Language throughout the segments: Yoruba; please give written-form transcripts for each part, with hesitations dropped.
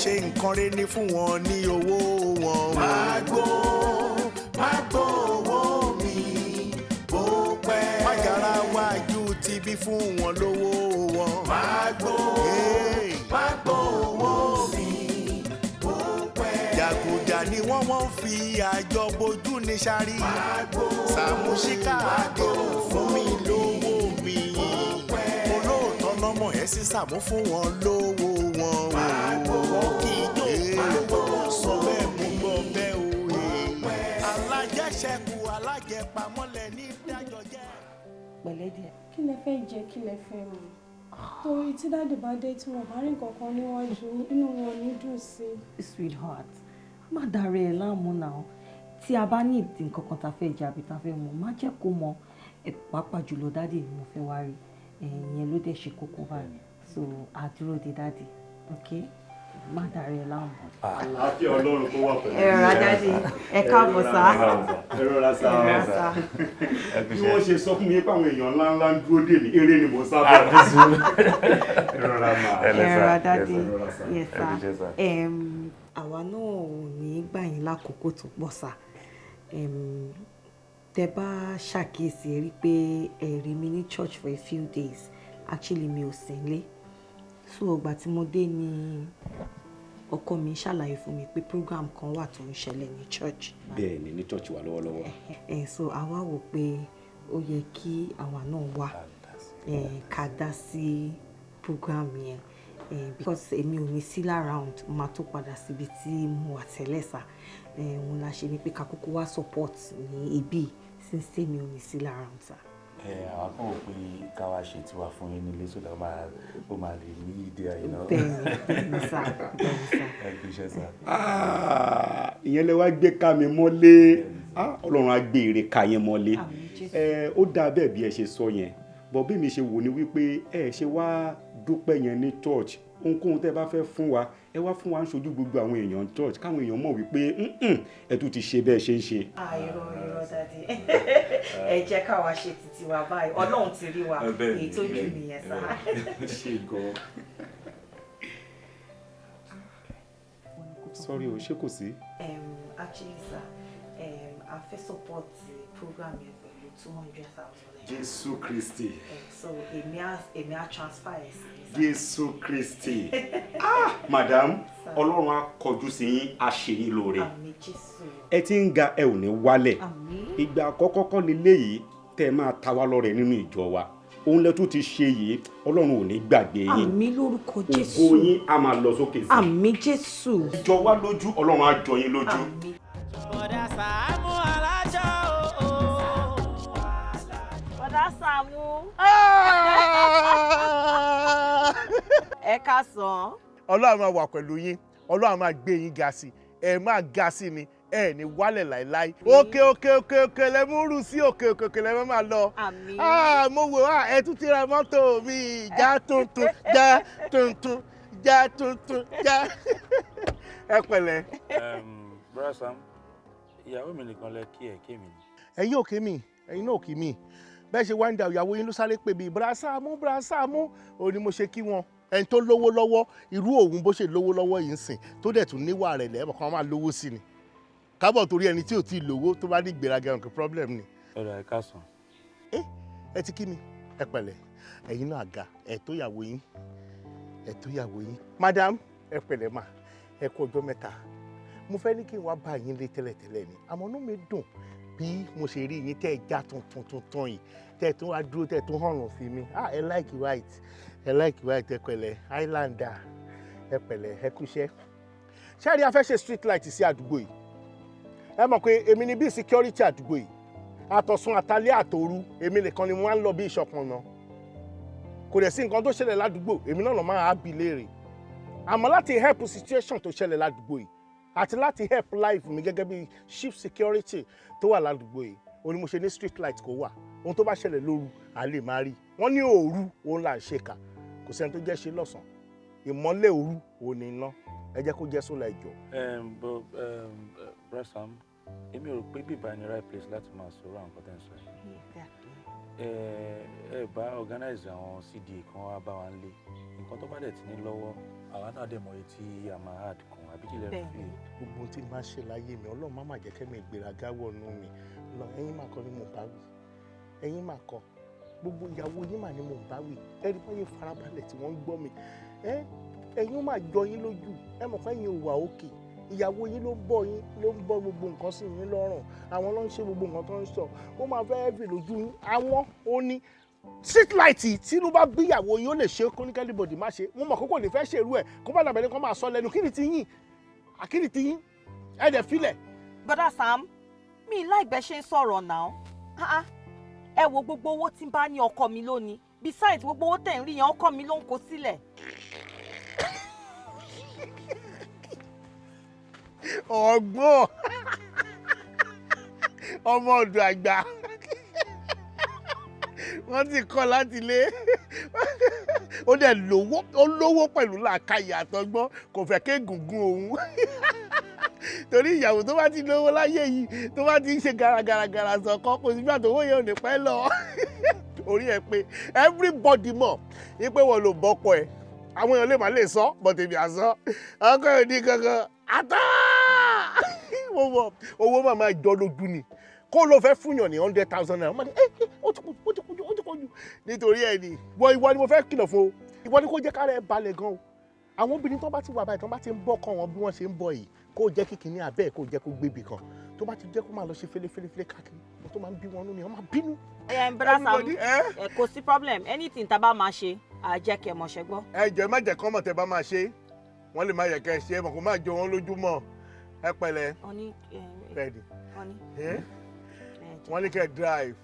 Ṣe nǹkan rẹ̀ ní fún wọn ní owó wọn. Má gbó, má gbó owó mi bó pẹ́. Májàra wájú ti bí fún wọn lówó wọn. Má gbó, má gbó owó mi bó pẹ́. Jàgùjà ni wọ́n fi àjọ bojú ní sáré. Sàmúsíkà àdéhùn fún mi lówó mi. Olóòótọ́ lọ́mọ ẹ̀ sí Sàmú fún wọn lówó wọn. Wọ́n kì í jó olówó sọ bẹ́ẹ̀ mú gbọ́ bẹ́ẹ̀ o. Alájẹṣẹ́kù alájẹpamọ́lẹ̀ ní dájọ́ jẹ́. Pẹ̀lẹ́ díẹ̀. Kí lẹ fẹ́ jẹ, kí lẹ fẹ́ mu? Torí tí daddy bá dé, tí wọn bá rí nǹkan kan níwájú yín, inú wọn ò ní dùn sí i. Sweetheart, má dàrẹ́ ẹ láàmú náà. Tí a bá ní ìdí nǹkan kan tá a fẹ́ jẹ àbí tá a fẹ́ mu, má jẹ́ kó mọ. Ẹ pàápàá jùlọ, daddy ni mo fẹ́ wá rí. Ìyẹn ló dẹ̀ ṣe kókó báyìí, so a dúró de daddy, ok? Má dàrẹ́ ẹ láàmú. Àlàáfíà Ọlọ́run kó wà pẹ̀lú. Ẹ rọra, daddy. Ẹ káàbọ̀ sá. Ẹ rọra sá. Ẹ rọra sá. Bí wọ́n ṣe sọ fún mi pé àwọn èèyàn ńláńlá ń dúró dè mí, eré ni mò ń sábà. Ẹ rọra mà. Ẹ rọra, daddy. Ẹ rọra sá. Yes sir. Àwa náà ò ní gbà yín lákòókò tó pọ̀ sá. Tẹ bá ṣàkíyèsí, ẹ rí pé ẹ rí mi ní church for a few days. Actually, mi ò sí nílé, so ìgbà tí mo dé ni ọkọ mi ṣàlàyé fún mi pé program kan wà tó ń ṣẹlẹ̀ ní church. Bẹ́ẹ̀ ni, ní church wa lọ́wọ́lọ́wọ́. Ẹ so àwa wò pé ó yẹ kí àwa náà wá ká dá sí program yẹn, because èmi ò ní sí around, máa tó padà síbi tí mo wà tẹ́lẹ̀ sá. Òun la ṣe ni pé ká kúkú wá support ní ibi since tèmi ò ní sí around sá. Ẹ àwọn kan wò pé ká wá ṣe tiwa fún yín nílé sódà ó máa lè ní ìdí àyè náà. Bẹ́ẹ̀ni sá, bẹ́ẹ̀ni sá. Ẹ kú iṣẹ́ sá. Ah, ìyẹn lẹ wá gbé ká mi mọ́lé. Ah, Ọlọ́run á gbé ire ká yẹn mọ́lé. Ẹ ó dáa bẹ́ẹ̀ bí ẹ ṣe sọ yẹn bọ̀. Bí mi ṣe wò ni wípé ẹ ṣe wá dúpẹ́ yẹn ní church. Ohunkóhun tẹ́ bá fẹ́ fún wa, ẹ wá fún wa ń ṣojú gbogbo àwọn èèyàn church, káwọn èèyàn mọ̀ wípé ẹ tún ti ṣe bẹ́ẹ̀ ṣe ń ṣe. Ah, irọ́, irọ́, daddy. Ẹ jẹ́ káwa ṣe títí wa báyìí. Ọlọ́run ti rí wa, èyí tó jù nìyẹn sá. Ṣe gan. Sorry o, ṣé kò sí? Actually sir, a fẹ́ support program yẹn pẹ̀lú 200,000 naira. Jésù Kristi! So èmi á transfer ẹ̀ sí yín, sir. Jésù Kristi! Ah, madam, Ọlọ́run á kọjú sí yín, á ṣe yín lóore. Àmín Jésù. Ẹ ti ń ga, ẹ ò ní wálẹ̀. Àmín. Ìgbà àkọ́kọ́ kọ́ leléyìí tẹ́ ẹ máa ta wá lọ́rẹ nínú ìjọ wa. Òun lẹ tún ti ṣe yìí. Ọlọ́run ò ní gbàgbé yín. Àmín lórúkọ Jésù. Ògo yín á máa lọ sókè sí. Àmín Jésù. Jọ wá lójú, Ọlọ́run á jọ yín lójú. Bọ̀dá Sàámú Alájọ o. Bọ̀dá Sàámú. Ẹ káàsán. Ọlọ́run máa wà pẹ̀lú yín, Ọlọ́run máa gbé yín ga sí. Ẹ máa ga sí ni, ẹ ní wálẹ̀ láéláé. Òkè, òkè, òkè, òkè lẹ mú rù sí, òkè, òkè, òkè lẹ máa lọ. Àmín. Ah, mo wò á, ẹ tún ti ra mọ́tò mi, já tuntun, já tuntun, já tuntun, já. Ẹ pẹ̀lẹ́. Brother Sam, ìyàwó mi nìkan lẹ kí ẹ kí mi ni. Ẹ̀yin ò kí mi, ẹ̀yin náà ò kí mi. Bẹ́ẹ̀ ṣe wá ń da ìyàwó yín ló sáré pè mí, "Bra Sàámú, Bra Sàámú." Ó ní mo ṣe kí wọn. Ẹni tó lówó lọ́wọ́, irú òun bó ṣe lówó lọ́wọ́ yìí ń sìn, tó dẹ̀ tún níwà rẹ̀ lẹ́ẹ̀mọ̀ kan máa lówó sí ni kábọ̀, torí ẹni tí ò tí ì lówó tó bá ní ìgbéraga, nǹkan problem ni. Ọ̀rọ̀ ẹ káàsán. Ẹ ti kí mi, ẹ pẹ̀lẹ́. Ẹ̀yin náà ga, ẹ tó ìyàwó yín, ẹ tó ìyàwó yín. Madam, ẹ pẹ̀lẹ́ mà, ẹ kú ọjọ́ mẹ́ta. Mo fẹ́ ní kí n wá bá yín lé tẹ́lẹ̀tẹ́lẹ̀ ni, àmọ́ inú mi dùn bí mo ṣe rí yín tẹ́ ẹ já tuntun tuntun yìí, tẹ́ ẹ tún wá dúró, tẹ́ ẹ tún hànà sí mi. Ah, ẹ like white, ẹ like white. Ẹ pẹ̀lẹ́, highlander, ẹ pẹ̀lẹ́, ẹ kúṣẹ́. Ṣé ẹ rí, a fẹ́ ṣe street light sí àdúgbò yìí. Ẹ mọ̀ pé èmi ni bí security àdúgbò yìí, àtọ̀sùn àtàlẹ́ àtòru, èmi nìkan ni mo máa ń lọ bí ìṣọ̀kan náà. Kò dẹ̀ sí nǹkan tó ṣẹlẹ̀ ládùúgbò, èmi náà lọ́ máa bí léèrè. Àmọ́ láti help situation tó ṣẹlẹ̀ ládùúgbò yìí àti láti help life mi gẹ́gẹ́ bí chief security tó wà ládùúgbò yìí, òun ni mo ṣe ní street light kó wà. Ohun tó bá ṣẹlẹ̀ lóru, à lè máa rí. Wọ́n ní òru òun là ń ṣe kà, kò sẹ́ni tó jẹ́ ṣe lọ́sàn-án. Ìmọ́lẹ̀ òru òun ni iná. Ẹ jẹ́ kó jẹ́ sólà ìjọ. But Brother Sam, èmi ò rò pé bíbá ni right place láti máa sọ̀rọ̀ àwọn nǹkan tẹ́ ń sọ yìí. Ẹ Tẹ́ ẹ bá organize àwọn CDA kan wá bá wa ń lé nǹkan tó bá dẹ̀ ti ní lọ́wọ́, àwa náà dẹ̀ mọ iye tí a máa add kún, àbí kí lẹ fi? Gbogbo ohun tí n bá ṣe láyé mi, Ọlọ́run má má jẹ́ kẹ́mi ìgbéraga wọnú mi lọ. Ẹ̀yin máa kọ́ ni mò ń bá wí, ẹ̀yin máa kọ́, gbogbo ìyàwó yín mà ni mò ń bá wí. Ẹ̀rí báyìí farabalẹ̀ tí wọ́n ń gbọ́ mi. Ẹ̀yin ó máa jọ yín lójú. Ẹ mọ̀ pé ẹ̀yin ò wà òkè, ìyàwó yín ló ń bọ́ yín, ló ń bọ́ gbogbo nǹkan sí yín lọ́rùn. Àwọn ló ń ṣe gbogbo nǹkan tó ń sọ, ó máa fẹ́ fi lójú yín. Àwọn ó ní street light tí inú bá bí ìyàwó yín, ó lè ṣe kó ní k'anybody má ṣe. Mo mọ̀ kókò ní fẹ́ ṣerú ẹ̀, kó bá dàbẹ̀ ní kó máa sọ lẹ́nu. Kí ni ti yín? Àkíní ti yín? Ẹ dẹ̀ filẹ̀. Bọ́dà Sam, mi láìbẹ́ ṣe ń sọ̀rọ̀ náà. Ah, ah. Ẹ wo, gbogbo owó tí ń bá ní, ọkọ mi lónìí. Besides, gbogbo owó tẹ̀ ń rí yẹn, ọkọ mi ló ń kó sílẹ̀. Ọgbọ́n ọmọ ọ̀dọ̀ àgbà, wọ́n ti kọ́ láti lé. Ó dẹ̀ lówó, ó lówó pẹ̀lú làákàyè àtọgbọ́n. Kò fẹ́ kégungun òun, torí ìyàwó tó bá ti lówó láyé yìí, tó bá ti ń ṣe garagaragara sọ̀kọ́, kò sígbà tó wó yẹn ò ní pẹ́ lọ. Orí ẹ pé everybody mọ̀ wípé wọ́n ló bọ́kọ ẹ̀. Àwọn èèyàn lè má lè sọ, but èmi àsọ ọkọ ẹ̀ ní kankan àtọ́. Mo mọ̀, owó máa máa jọ lójú ni. Kó ló fẹ́ fúnyàn ní ₦100,000, wọ́n máa ní ẹ ẹ, ó ti pọ̀jù, ó ti pọ̀jù, ó ti pọ̀jù. Nítorí ẹ ní wọ, ìwọ ni mo fẹ́ kìlọ̀ fún o. Ìwọ ni kó jẹ́ kára ẹ balẹ̀ gan o. Àwọn obìnrin tó bá ti wà báyìí, tó bá ti ń bọ́ kọ́ wọn bí wọ́n ṣe ń bọ̀ yìí, kó jẹ́ kíkiní abẹ́ ẹ̀, kó jẹ́ kó gbébi kan, tó bá ti jẹ́ kó máa lọ ṣe fẹ́lẹ́fẹ́lẹ́fẹ́lẹ́ káàkiri, wọ́n tó máa ń bí wọn nú ni wọ́n máa bínú. Ẹ bọ́dà Sam, Everybody, eh? ẹ kò sí problem. Anything tá a bá máa ṣe, à jẹ́ kẹ́ mọ̀, ṣẹ́ gbọ́. Ẹ jọ̀ọ́, ẹ má jẹ́ kán mọ̀. Tẹ́ bá máa ṣe, wọ́n lè má yẹ kẹ́ ẹ ṣe é mọ̀, kó má jọ wọn lójú mọ́. Ẹ pẹ̀lẹ́. Wọ́n ní Ready. Wọ́n ní. Eh? Wọ́n ní kẹ́ ẹ drive,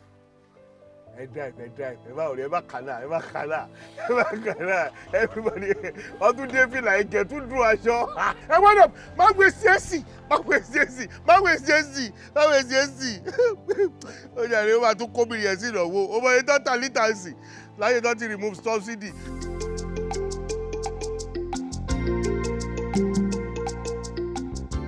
ẹ drive, ẹ drive. Ẹ bá òrẹ́, ẹ bá kànáà, ẹ bá kànáà, ẹ bá kànáà. Everybody, wọ́n tún dé fìlà, ẹ̀jẹ̀ tún dùn aṣọ. Ẹ gbọ́dọ̀ má gbé sí èsì, má gbé sí èsì, má gbé sí èsì, má gbé sí èsì. Ó jàre, ó máa tún kóbìnrin yẹn sí ìnáwó. Ó mọ iye tó ta lítà sí láyé tó ti remove subsidy.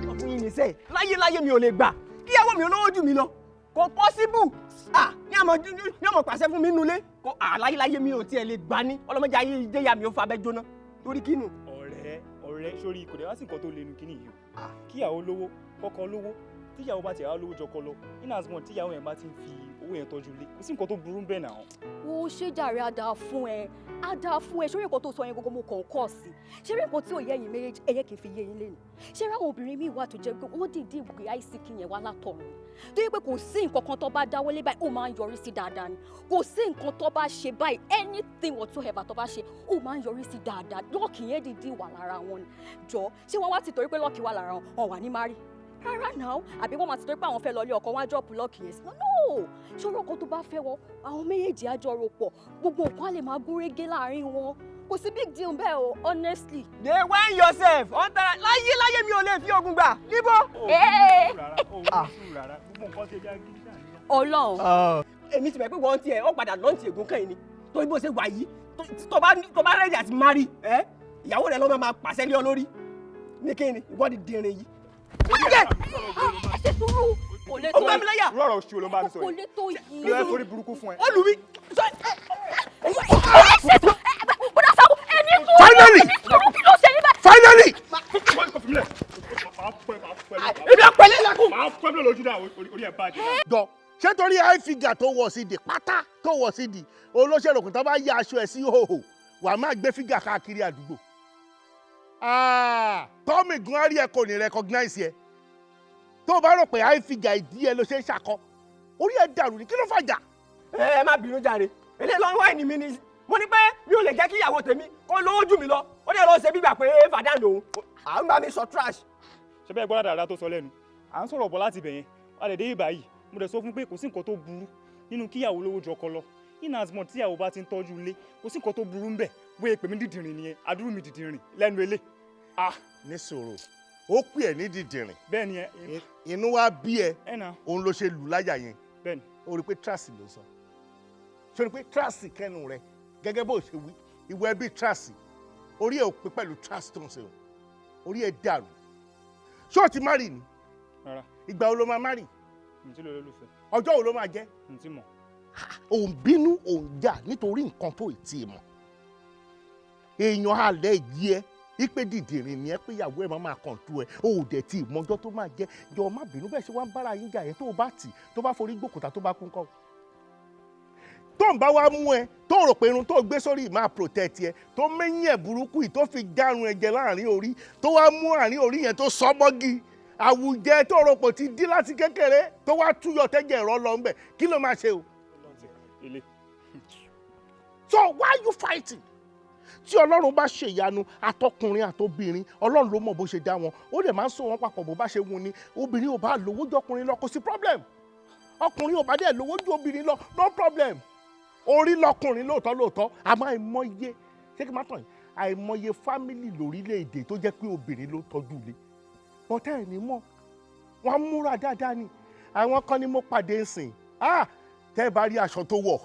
Sọ fún yín ní sẹ́ẹ̀, láyé láyé, mi ò lè gbà kíyàwó mi olówó jù mí lọ. Kò possible. Ah, ní àmọ́ pàṣẹ fún mi nulẹ̀ kò. Ah, láyé láyé, mi ò tiẹ̀ lè gbà ní. Ọlọ́mọdé ayé ìdẹ́yà mi ò fa abẹ́ jóná torí kínú. Ọ̀rẹ́, ọ̀rẹ́, sórí kò dé wá sí nǹkan tó lè nu kíní yìí o. Kíyàwó lówó, kọ́kọ́ lówó, tíyàwó bá ti wá lówó jọkọ lọ, in as much tíyàwó yẹn bá ti ń fi owó yẹn tọ́jú ilé, kò sí nǹkan tó burú bẹ́ẹ̀ náà. Wo, ṣé jàre, á dáa fún ẹ, á dáa fún ẹ. Sórí nǹkan tó sọ yẹn gbogbo, mo kàn kọ́ sí. Ṣé rí nǹkan tí ò yẹ ẹ̀yin méjèèjì, ẹ̀yẹ kì í fi yé yín lẹ́nu. Ṣé rí àwọn obìnrin míì wà tó jẹ́ pé wọ́n dìídì gbé àìsíkì yẹn wá látọ̀run, tó yẹ pé kò sí nǹkan kan tó bá dáwọ́lé báyìí, ó máa ń yọrí sí dáadáa ni. Kò sí nǹkan tó bá ṣe báyìí, anything whatsoever tó bá ṣe, ó máa ń yọrí sí dáadáa. Luck yẹn dìídì wà lára wọn ni. Jọ, ṣé wọ́n wá ti torí pé luck wà lára wọn, wọn wà ní marry? Rárá náà. Àbí wọ́n máa ti torí pé àwọn fẹ́ lọ ilé ọkọ, wọn á drop luck yẹn sí? No. Ṣòro ọkọ tó bá fẹ́ wọ, àwọn méjèèjì á jọ rò pọ̀, gbogbo nǹkan á lè máa gúnrégé láàrin wọn. Kò sí big deal bẹ́ẹ̀ o, honestly. Dey when yourself ọ̀n tara. Láyé láyé, mi ò lè fi ogun gbà níbo. Rárá, gbogbo nǹkan tí ẹ já gidi náà ní. Ọlọ́run. Èmi ti mọ̀ pé wọ́n tiẹ̀ ó padà lọ́ǹtì ègún kan yìí ni, torí bó ṣe wà yìí, tó bá ready àti marry ẹ, ìyàwó rẹ̀ ló máa pàṣẹ lé ọ lórí ní kí ni ìwọ di dìrín yìí. Ẹ ṣe sùúrù, kò lè Ó tó gbá mi láyà. Rọrọ oṣù ló ń bá mi sọ Kò yìí. lè tó yìí. Ló ẹ forí burúkú fún ẹ. Ó lù mí. Ẹ ṣe sùúrù, bọ́dà Sàámú, ẹ ní sùúrù. Finally! Ẹ ní sùúrù, kí ló ṣe níbẹ̀? Finally! Ebi ọpẹlẹ lakun. Máa pẹ́ mi lójú náà, orí ẹ̀ bàjẹ́. Jọ, ṣé torí high figure tó wọ̀ sí di pátá tó wọ̀ sí di olóṣèlú tó bá yá aṣọ ẹ̀ sí hòhò, wàá máa gbé figure káàkiri àdúgbò? Ah, tọ́mì gan á rí ẹ, kò ní recognize ẹ. Tó o bá rò pé high figure ìdí ẹ ló ṣe ń ṣàkọ, orí ẹ dàrú ni. Kí ló fàjà? Ẹ má bínú jàre. Eléyìí ló ń wá ìní mi ni. Mo ní pé mi ò lè jẹ́ kí ìyàwó tèmi kó lówó jù mí lọ. Ó dẹ̀ lọ ṣe bígbà pé fàdá lòun à ń bá mi sọ trash. Ṣe bẹ́ẹ̀ gbọ́dọ̀ dáadáa tó sọ lẹ́nu. À ń sọ̀rọ̀ bọ̀ láti ibẹ̀ yẹn, a lè dé ibà yìí. Mo dẹ̀ sọ fún pé kò sí nǹkan tó burú nínú kíyàwó lówó ju ọkọ lọ, in as much tíyàwó bá ti ń tọ́jú ilé, kò sí nǹkan tó burú ń bẹ̀. Bóyá pèmí dìdìrìn nìyẹn, adúrú mi dìdìrìn lẹ́nu ilé. Ah. Ní sòrò, ó pè ẹ́ ní dìdìrìn? Bẹ́ẹ̀ ni ẹ. Inú wa bí ẹ. Ẹ nà. Òun ló ṣe lù láyà yẹn. Bẹ́ẹ̀ ni. Ó rí i pé trash ló sọ. Ṣé o rí i pé trash kẹnu rẹ gẹ́gẹ́ bó ṣe wí, ìwọ ẹbí trash, orí ẹ ò pé pẹ̀lú trash tó ń ṣe o. Orí ẹ dàrú. Ṣé o ti marry ni? Rárá. Ìgbà wo ló máa marry? Mi ti lè lólùfẹ́. Ọjọ́ wo ló máa jẹ́? Mi ti mọ̀. Òun bínú, òun jà nítorí nǹkan tó ì tí ì mọ̀. Èèyàn alẹ́ yìí ẹ ipe dìdìrín ni ẹ pé ìyàwó ẹ máa kàn tú ẹ, o ò dẹ̀ tí ì mọjọ́ tó máa jẹ́. Jọ má bínú, bẹ́ẹ̀ ṣe wá ń bára yín jà yẹn, tó o bá tì tó bá forí gbòkúta tó bá kún kọ́, tó ń bá wá mú ẹ, tó rò pé irun tó gbé sórí máa protect ẹ, tó mẹ́yìn ẹ̀ burúkú yìí tó fi járun ẹ jẹ láàrin orí, tó wá mú àárín orí yẹn tó sọ mọ́gì àwùjẹ tó rò pò ti dí láti kékeré, tó wá túyọ̀ tẹ́jẹ̀ ẹ̀rọ lọ ńbẹ̀, kí ló máa ṣe o? So why you fighting? Tí Ọlọ́run bá ṣe ìyanu, àtọkùnrin àtobìnrin, Ọlọ́run ló mọ̀ bó ṣe dá wọn, ó dẹ̀ máa ń so wọn papọ̀ bó bá ṣe wù ni. Obìnrin ò bá lówó ju ọkùnrin lọ, kò sí problem. Ọkùnrin ò bá dẹ̀ lówó ju obìnrin lọ, no problem. Orí lọkùnrin lóòótọ́ lóòótọ́, àmọ́ àìmọye, ṣé kí n má tàn yín, àìmọye family lórílẹ̀‐èdè tó jẹ́ pé obìnrin ló tọ́jú ilé, bọ́tẹ́ ẹ̀ ní mọ̀, wọ́n múra dáadáa ni. Àwọn kan ní mo pàdé ń sìn, tẹ́ ẹ bá rí aṣọ tó wọ̀,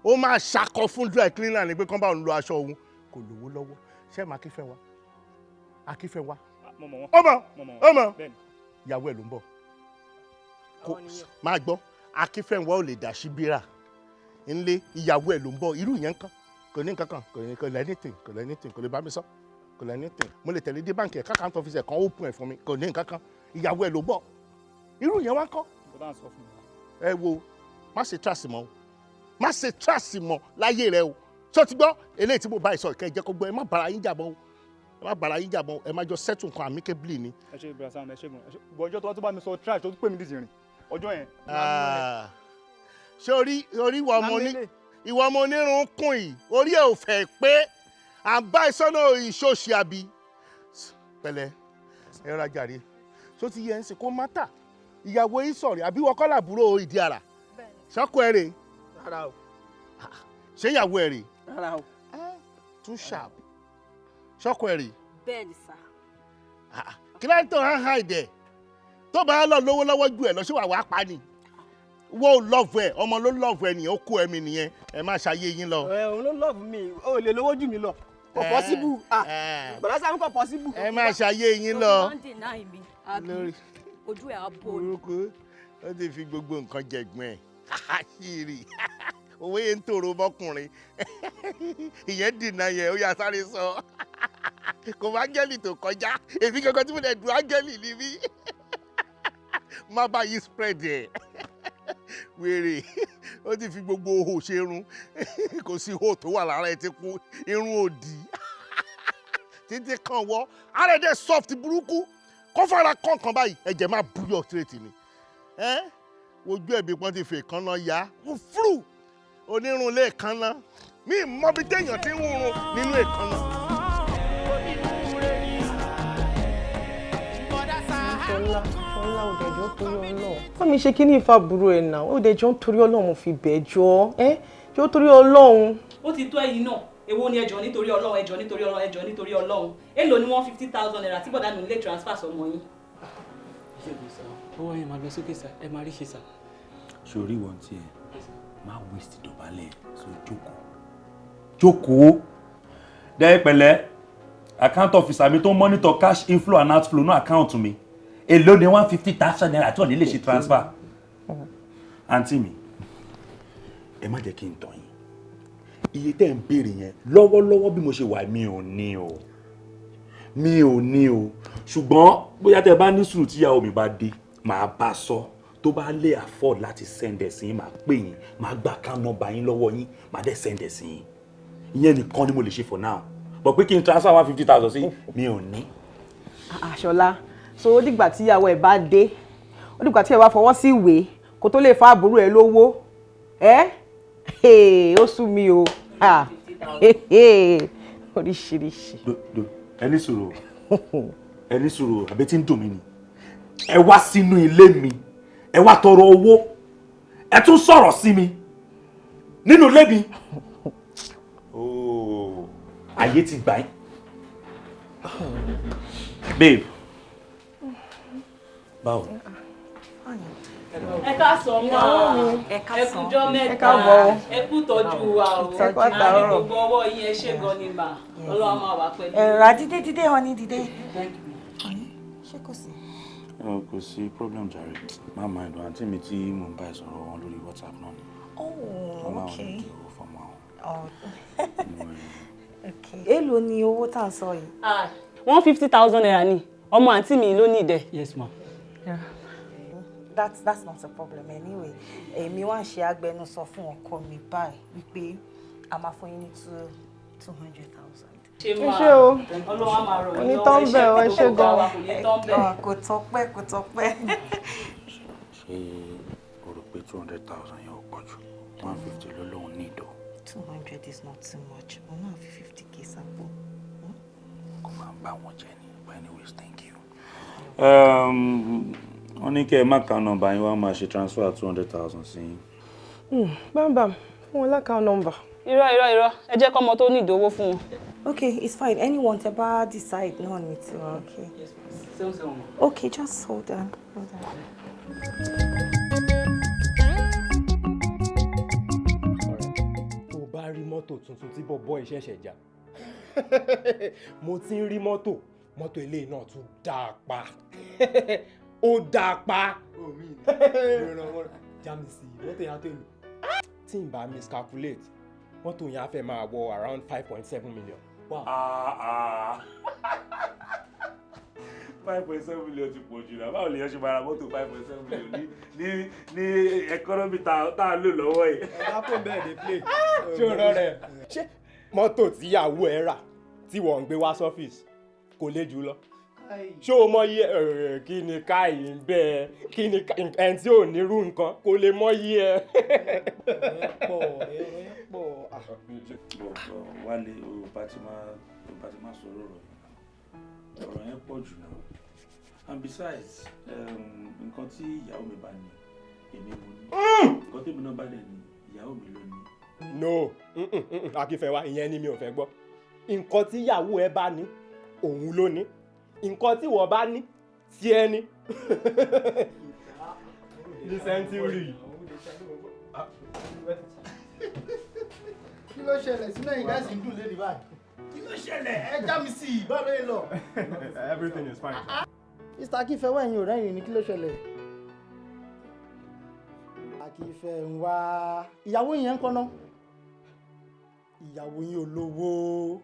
ó máa ṣakọ fún dry cleaner ni pé kán bá òun lo aṣọ òun, kò lówó lọ́wọ́. Ṣé máa kífẹ́ wa akífẹ́ wa ọmọ ọmọ ìyàwó ẹ̀ ló ń bọ̀, máa gbọ́, akífẹ́ wa ò lè dà sí bírà ńlé, ìyàwó ẹ̀ ló ń bọ̀. Irú yẹn kan kò ní nǹkan kan, kò ní kò lẹ́nìtìn, kò lẹ́nìtìn, kò lè bá mi sọ, kò lẹ́nìtìn. Mo lè tẹ̀lé dé báǹkì ẹ̀, káàkiri ọ́fíìsì ẹ̀ kan open ẹ̀ fún mi, kò ní nǹkan kan, ìyàwó ẹ̀ ló ń bọ̀. Irú yẹn wá kọ́. Ẹ wo, má ṣe tíráàsì mọ́ o, má ṣe tíráàsì mọ́ láyé rẹ o. Ṣé o ti gbọ́ eléyìí tí mo bá ìsọ ìkẹ́ jẹ́ kó gbọ́? Ẹ má bára yín jà mọ́ o, ẹ má bára yín jà mọ́, ẹ má jọ settle nǹkan amicably ni. Ẹ ṣe Ibrahim Sam, ẹ ṣe gan, bọ ọjọ́ tó wá tó bá mi sọ trash tó pè mí dìdìrín ọjọ́ yẹn. Ṣé orí orí ìwọ ọmọ onírun kùn yìí, orí ẹ ò fẹ́ pé à ń bá ìsọ́nà ìṣòṣì àbí pẹ̀lẹ́ ẹ rọra jàre. Ṣó ti yẹ ń sìn kó má tà ìyàwó yìí sọ̀rọ̀ àbí wọ́n kọ́ làbúrò ìdí ara ṣọ́kọ ẹ̀ rè? Rárá o. Ṣé ìyàwó ẹ̀ rè? Rárá o. Too sharp. Ṣọ́kọ ẹ̀ rè? Bẹ́ẹ̀ ni sà. Kí ló ń tó hàn hàn ìdẹ̀ tó bá lọ lówó lọ́wọ́ ju ẹ̀ lọ, ṣé wàá wàá pa ni? Wọ́n ò lọ́ọ̀fù ẹ̀, ọmọ ló lọ́ọ̀fù ẹ̀ nìyẹn, ó kó ẹ̀mí nìyẹn, ẹ má ṣàyé yín lọ. Ẹ òun ló lọ́ọ̀fù mi, ó lè lówó jù mí lọ, kò possible, bọ̀dá Sàámú, kò possible. Ẹ má ṣàyé yín lọ. Ojú ẹ̀ á bò. Burúkú, ó ti fi gbogbo nǹkan jẹ̀gbọ́n ẹ̀ ṣíìrì owó yẹn ń tòrò mọ́kùnrin ìyẹn dìnnà yẹn, ó yà sáré sọ kò bá áńgẹ́lì tó kọjá, èmi kankan tí mo lè dùn áńgẹ́lì ni mí, má bá yí spread ẹ̀ wèrè. Ó ti fi gbogbo ihò ṣe irun, kò sí ihò tó wà lára ẹ ti kú irun òdì títí kan wọ́ ara ẹ̀ dẹ̀ soft burúkú, kó fara kọ̀ọ̀kan báyìí ẹ̀jẹ̀ máa búyọ̀ straight ni. Wojú ẹ̀bí pọ́n ti fè kánná ya fúrú onírun lè kánná, mi mọ bí téèyàn ti ń rún nínú èkánná. Ṣọlá, Ṣọlá, òdẹjọ́ torí Ọlọ́run. Fún mi ṣe kí ní ìfàbúrò ẹ̀ náà, òdẹjọ́ torí Ọlọ́run, mo fi bẹ́ẹ̀ jọ ẹ́, jọ torí Ọlọ́run. Ó ti tó ẹ̀yin náà, èwo ni ẹjọ́ nítorí Ọlọ́run, ẹjọ́ nítorí Ọlọ́run, ẹjọ́ nítorí Ọlọ́run? Èló ni 150,000 naira tí bọ̀dá mi lè transfer sọmọ yín? Owó yẹn máa lọ sókè sá, ẹ máa rí ṣe sá. Sórí wọn tiẹ̀ má waste, dọ̀bálẹ̀, so jókòó jókòó dẹ́ pẹ̀lẹ́. Account officer mi tó ń monitor cash inflow and outflow ní account mi, èló ni 150,000 naira tí wọ́n ní lè ṣe transfer? Àǹtí mi, ẹ má jẹ́ kí n tàn yín, iye tẹ́ ń béèrè yẹn lọ́wọ́lọ́wọ́ bí mo ṣe wà, mi ò ní o, mi ò ní o. Ṣùgbọ́n bóyá tẹ́ bá ní sùúrù, tíyàwó mi bá dé, màá bá sọ, tó bá lè afford láti send ẹ̀ sí yín, màá pè yín, màá gba account number yín lọ́wọ́ yín, màá dẹ̀ send ẹ̀ sí yín. Ìyẹn nìkan ni mo lè ṣe for now, but pé kí n transfer 150,000 sí, mi ò ní. Ṣọlá, so ó dìgbà tíyàwó ẹ̀ bá dé, ó dìgbà tí ẹ bá fọwọ́ sí ìwé kó tó lè fa àbúrò ẹ lówó ẹ? Ó sú mi o, oríṣiríṣi. Ẹ ní sùúrù, ẹ ní sùúrù, àbí tí ń dùn mí ni? Ẹ wá sínú ilé mi, ẹ wá tọrọ owó, ẹ tún sọ̀rọ̀ sí mi nínú ilé mi. Ayé ti gbà yín. Babe, báwo? Ẹ káàsán mọ́, ẹ kújọ́ mẹ́ta, ẹ kú tọ́jú wa o, àní gbogbo ọwọ́ yín, ẹ ṣé gan ni mà, Ọlọ́run máa wà pẹ̀lú. Ẹ̀rọ dídé dídé, honey, dídé. Ṣé kò sí? Kò sí problem jàre. Má mind, àǹtí mi tí mò ń bá ẹ sọ̀rọ̀ wọn lórí WhatsApp náà ni. Oh, Wọ́n láwọn okay. ní kí owó fọmọ àwọn. Oh. Okay. Èló ni owó tá à ń sọ yìí? ₦150,000 ni ọmọ àǹtí mi ló ní ìdẹ. Yes ma. That's not a problem anyway. Èmi wá ń ṣe agbẹnusọ fún ọkọ mi báyìí wípé a máa fún yín ní 200,000. Ṣé Ẹ ṣé o. Ọlọ́run á máa ràn Kò yín ní lọ́wọ́. tán Ẹ ṣé bẹ́ẹ̀ o, ẹ ṣé gbogbo gan. wa kò ní tán bẹ́ẹ̀. Kò tọ́pẹ́, kò tọ́pẹ́. Ṣé o rò pé 200,000 yẹn ò pọ̀ jù? 150 ló lóun ní ìdò. 200 is not too much. Mo náà fi 50K sápò. Kò máa ń bá wọn jẹ ni. But anyways, thank you. Wọ́n ní kẹ́ ẹ má ka nọ́mbà yín, wá máa ṣe transfer 200,000 sí yín. Bámbàm, fún wọn l'account number. Irọ́, irọ́, irọ́, ẹ jẹ́ kọ́mọ tó ní ìdówó fún wọn. Okay, it's fine. Anyone tẹ́ bá decide náà ní tiwa, okay. 77 ma. Okay, just hold on. Hold on. Tó o bá rí mọ́tò tuntun tí bọ̀bọ́ yìí ṣẹ̀ṣẹ̀ já, mo ti ń rí mọ́tò, mọ́tò eléyìí náà tún dáa pa, ó dáa pa. Jámi sí i, mọ́tò yẹn á tó èlò tí n bá miscalculate, mọ́tò yẹn á fẹ́ máa wọ around 5.7 million. Ah, ah. 5.7 million ti pọ̀ jù náà. Báwo lèèyàn ṣe máa ra mọ́tò 5.7 million ní economy tá a lò lọ́wọ́ yìí? Ọ̀gá kò bẹ́ẹ̀ dé play. Ṣé o rọ rẹ? Ṣé mọ́tò tíyàwó ẹ rà tí wọ́n ń gbé wá sọ́fíìsì kò lè jù lọ? Ṣé o mọ iye ẹ? Kí ni káyì ń bẹ ẹ? Kí ni ẹni tí ò nírú nǹkan kò lè mọ iye ẹ? Pọ̀ ẹ̀rọ pọ̀. Bọ̀ Wálé, o bá ti máa sọ̀rọ̀ ọ̀rọ̀ yẹn, ọ̀rọ̀ yẹn pọ̀ jù náà. And besides, nǹkan tí ìyàwó mi bá ní, èmi mo ní. Nǹkan tèmi náà bá dẹ̀ ní, ìyàwó mi ló ní. No, Akínfẹ́wá, ìyẹn ni mi ò fẹ́ gbọ́. Nǹkan tí ìyàwó ẹ bá ní, òun ló ní. Nǹkan tí wọ́n bá ní, tí ẹ ní. Ní sẹ́ńtúrì. Kí ló ṣẹlẹ̀ sínú ẹ̀yìn gáàsì ń dùn lé ní báyìí? Kí ló ṣẹlẹ̀? Ẹ já mi sí i, báwo ló ń lọ? Everything is fine. Mr. Akínfẹ́wá, ẹ̀yin ò rẹ́rìn ni, kí ló ṣẹlẹ̀? Akínfẹ́ ń wá ìyàwó yẹn ń kọ́ná. Ìyàwó yín olówó.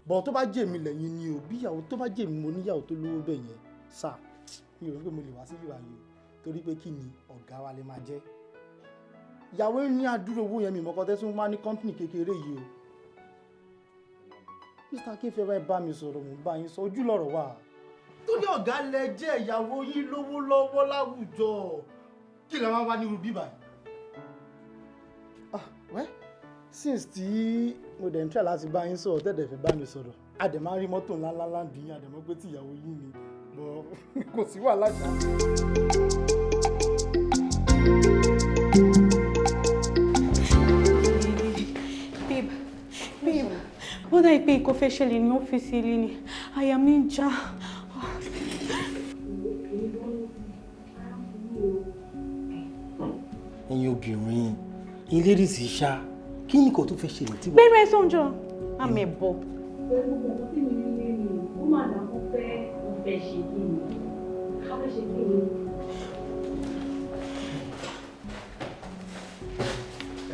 Bọ̀ tó bá jẹ́ mi lẹ́yìn ni o, bí ìyàwó tó bá jẹ́ mi, mo níyàwó tó lówó bẹ́ẹ̀ yẹn, sà, mi ò rí pé mo lè wá sí ìwà yìí o, torí pé kí ni ọ̀gá wa lè máa jẹ́. Ìyàwó yín ní àdúrò owó yẹn, mi mọ̀kọ́ tẹ́sán máa ní company kékeré yìí o. Mr. Akínfẹ́wá, ẹ bá mi sọ̀rọ̀, mò ń bá yín sọ, ojú lọ̀rọ̀ wà. Torí ọ̀gá lẹ jẹ́, ìyàwó yín lówó lọ́wọ́ láwùjọ. Kí lẹ máa wá nírú bíbà yìí? Ah, well, since tí mo dẹ̀ ń try láti bá yín sọ̀rọ̀, tẹ́lẹ̀ fẹ́ bá mi sọ̀rọ̀, a dẹ̀ máa ń rí mọ́tò ńlá ńlá ńlá bí yín, a dẹ̀ mọ̀ pé tí ìyàwó yín ni, bọ̀ kò sí wàhálà ṣá. Babe, babe, ó dà pé nǹkan fẹ́ ṣẹlẹ̀ ní ọ́fíìsì ilé ni, àyà mi ń já. Ẹ̀yin obìnrin elérìsì ṣá, kí ni kò tó fẹ́ ṣẹlẹ̀ tí wọ́n. Bẹ́ẹ̀ni ẹ sọ̀njọ́, àmì ẹ̀bọ. Ó máa dà kó fẹ́, ó fẹ́ ṣe kí ni? Ó fẹ́ ṣe kí ni?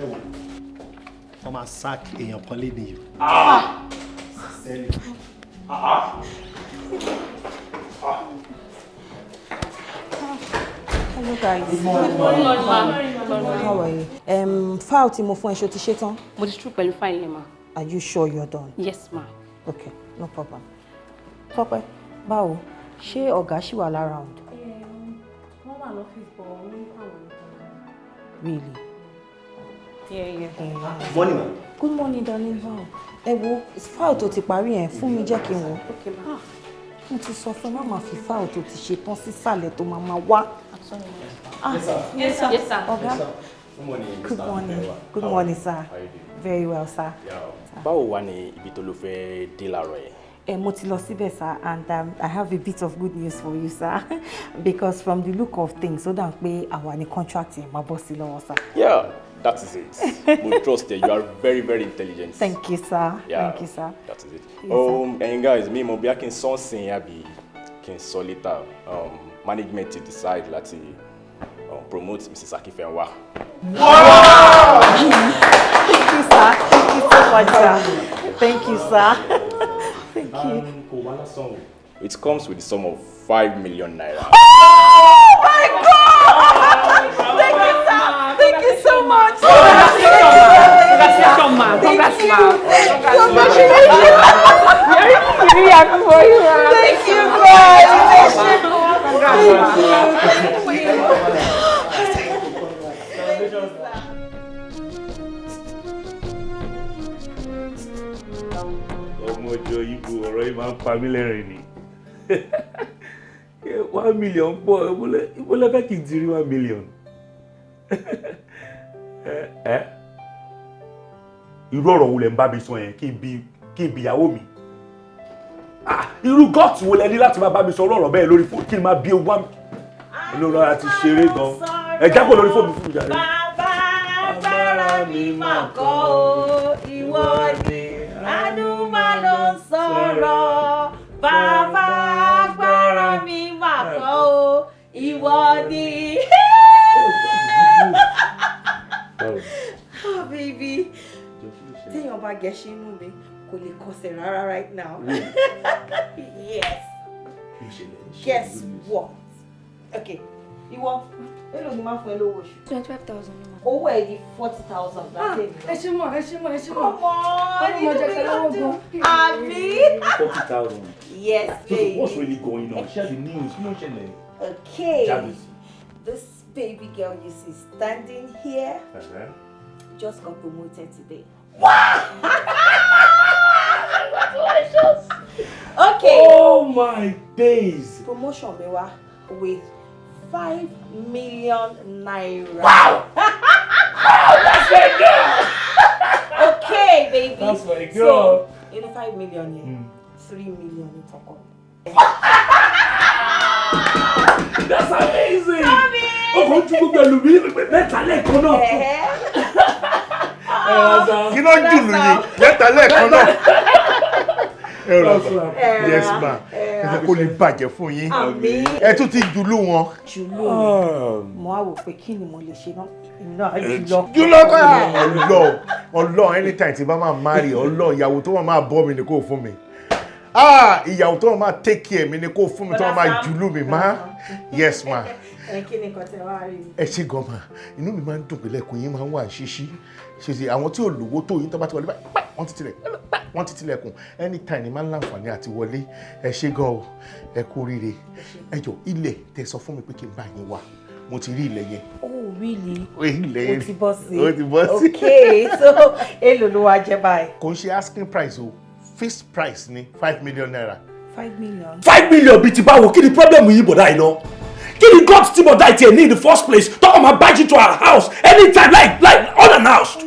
Ẹ wò, wọ́n máa sack èèyàn kan léde yìí. Sẹ́lẹ̀. Hello guys. Good morning. Good morning. How are you? File tí mo fún ẹ, ṣé o ti ṣe tán? Mo ti tú pẹ̀lú fáìlì yẹn ma. Are you sure you're done? Yes ma. Okay, no problem. Tọ́pẹ́, báwo? Ṣé ọ̀gá ṣì wà l'around? Wọ́n wà lọ́fíìsì bọ̀ wọ́n ní àwọn Really? Yeah. Morning ma. Good morning, darling. Báwo? Ẹ wo file tó ti parí yẹn fún mi, jẹ́ kí n wò. Okay ma. Mo ti sọ fún ẹ, má máa fi file tó ti ṣe tán sísàlẹ̀ tó máa máa wá. Ah, Yes, sir. Yes sir. Yes sir. Ọ̀gá. Good morning. Good Mr. morning. Akínfẹ́wá. Good How morning, are you? sir. How are you doing? Very well, sir. Yeah. Báwo wà ní ibi tó ló fẹ́ dé láàárọ̀ yẹn? Ẹ mo ti lọ síbẹ̀, sir, and I have a bit of good news for you, sir, because from the look of things, ó dà pé àwa ni contract yẹn máa bọ́ sí lọ́wọ́, sir. Yeah, that is it. Mo trust you. You are very, very intelligent. Thank you, sir. Yeah, Thank you, sir. That is it. Yes, sir. Ẹ̀yin guys, mi mọ̀ bí a kì í sọ́ọ̀sìn àbí kí n sọ later. Management ti decide láti promote Mrs. Akínfẹ́nwá. Wow! Thank you, sir. Thank you so much, sir. Thank you, sir. Thank you. Kò wá lásán o. It comes with the sum of 5 million naira. Oh my God! Thank you, sir. Thank you so much. Congratulations, ma. Thank Congrats, you. ma. Congratulations. Very happy for you, ma. Thank you, God. Thank you. Congrats, ma. Thank you. Ọmọ ọjọ́ ibo, ọ̀rọ̀ yìí máa ń pa mí lẹ́rìn ni. 1 million pọ̀. Ibo lẹ fẹ́ kí n ti rí 1 million? Ẹ irú ọ̀rọ̀ wo lẹ ń bá mi sọ yẹn? Kí n bi ìyàwó mi? Ah, irú gut wo lẹ ní láti máa bá mi sọ ọ̀rọ̀ bẹ́ẹ̀ lórí fóònù, kí n máa bí one lórí àti ṣeré gan? Ẹ jákò lórí fóònù fún mi jàre. Bàbá, agbára mi mà kọ́ o, ìwọ ni àánú máa ló ń sọ̀rọ̀. Bàbá, agbára mi mà kọ́ o, ìwọ ni. Oh baby, téèyàn bá gẹṣin inú mi kò lè kọsẹ̀ rárá right now. Yes. Guess what? Okay, ìwọ, èló ni máa fún ẹ lówó oṣù? 25,000 ni ma. Owó ẹ di 40,000 láti èmi lọ. Ẹ ṣé mọ̀, ẹ ṣé mọ̀, ẹ ṣé mọ̀. Come on, Ọlọ́run máa jẹ́ kẹ́ lọ́wọ́ gan. Àmì. 40,000. Yes, So baby. what's really going on? Share the news. Kí ló ń ṣẹlẹ̀? Okay. Jabez. This baby girl you see standing here just got promoted today. Wow! Congratulations! Okay. Oh my days. Promotion mi wá with 5 million naira. Wow! Wow, that's my girl! Okay, baby. That's my girl. So, in the 5 million yẹn, 3 million ní tọkọ. That's amazing. Ọkọ̀ ojú gbogbo ẹlòmí mẹ́ta lẹ́ẹ̀kan náà. Kí ló ń jùlù yìí mẹ́ta lẹ́ẹ̀kan náà? Ẹ rà bá. Yes ma, ẹ kò lè bàjẹ́ fún yín. Àmín. Ẹ tún ti jùlù wọn. Jùlù mo á wò pé kí ni mo lè ṣe náà, èmi náà á jùlọ. Jùlọ kọ́. Ọlọ́run, Ọlọ́run, anytime tí bá máa marry, Ọlọ́run, ìyàwó tó máa bọ́ mi ni kò fún mi. Ah, ìyàwó tó máa take care mi ni kò fún mi, tó máa jùlù mi má. Yes ma. Ẹ kí ni nǹkan tẹ wá rí mi? Ẹ ṣe gan ma. Inú mi máa ń dùn pé lẹ́kùn yín máa ń wà ṣíṣí ṣèṣe. Àwọn tí ò lówó tó yín tó bá ti wọlé báyìí, wọ́n ti tilẹ̀, wọ́n ti tilẹ̀kùn. Anytime ni máa ń láǹfààní àti wọlé. Ẹ ṣe gan o, ẹ kú oríire. Ẹ jọ, ilẹ̀ tẹ sọ fún mi pé kí n bá yín wá, mo ti rí ilẹ̀ yẹn. Oh really? Ilẹ̀ yẹn O ti bọ́ sí. Ó ti bọ́ sí. Okay, so èló ló wá jẹ́ báyìí? Kò ń ṣe asking price o, fixed price ni, 5 million naira. 5 million. 5 million bíi ti báwo? Kí ni problem yìí, bọ̀dá yìí náà? Kí ni gut tí bọ̀dá yìí tiẹ̀ ní in the first place tọkọ máa barge into our house anytime like unannounced?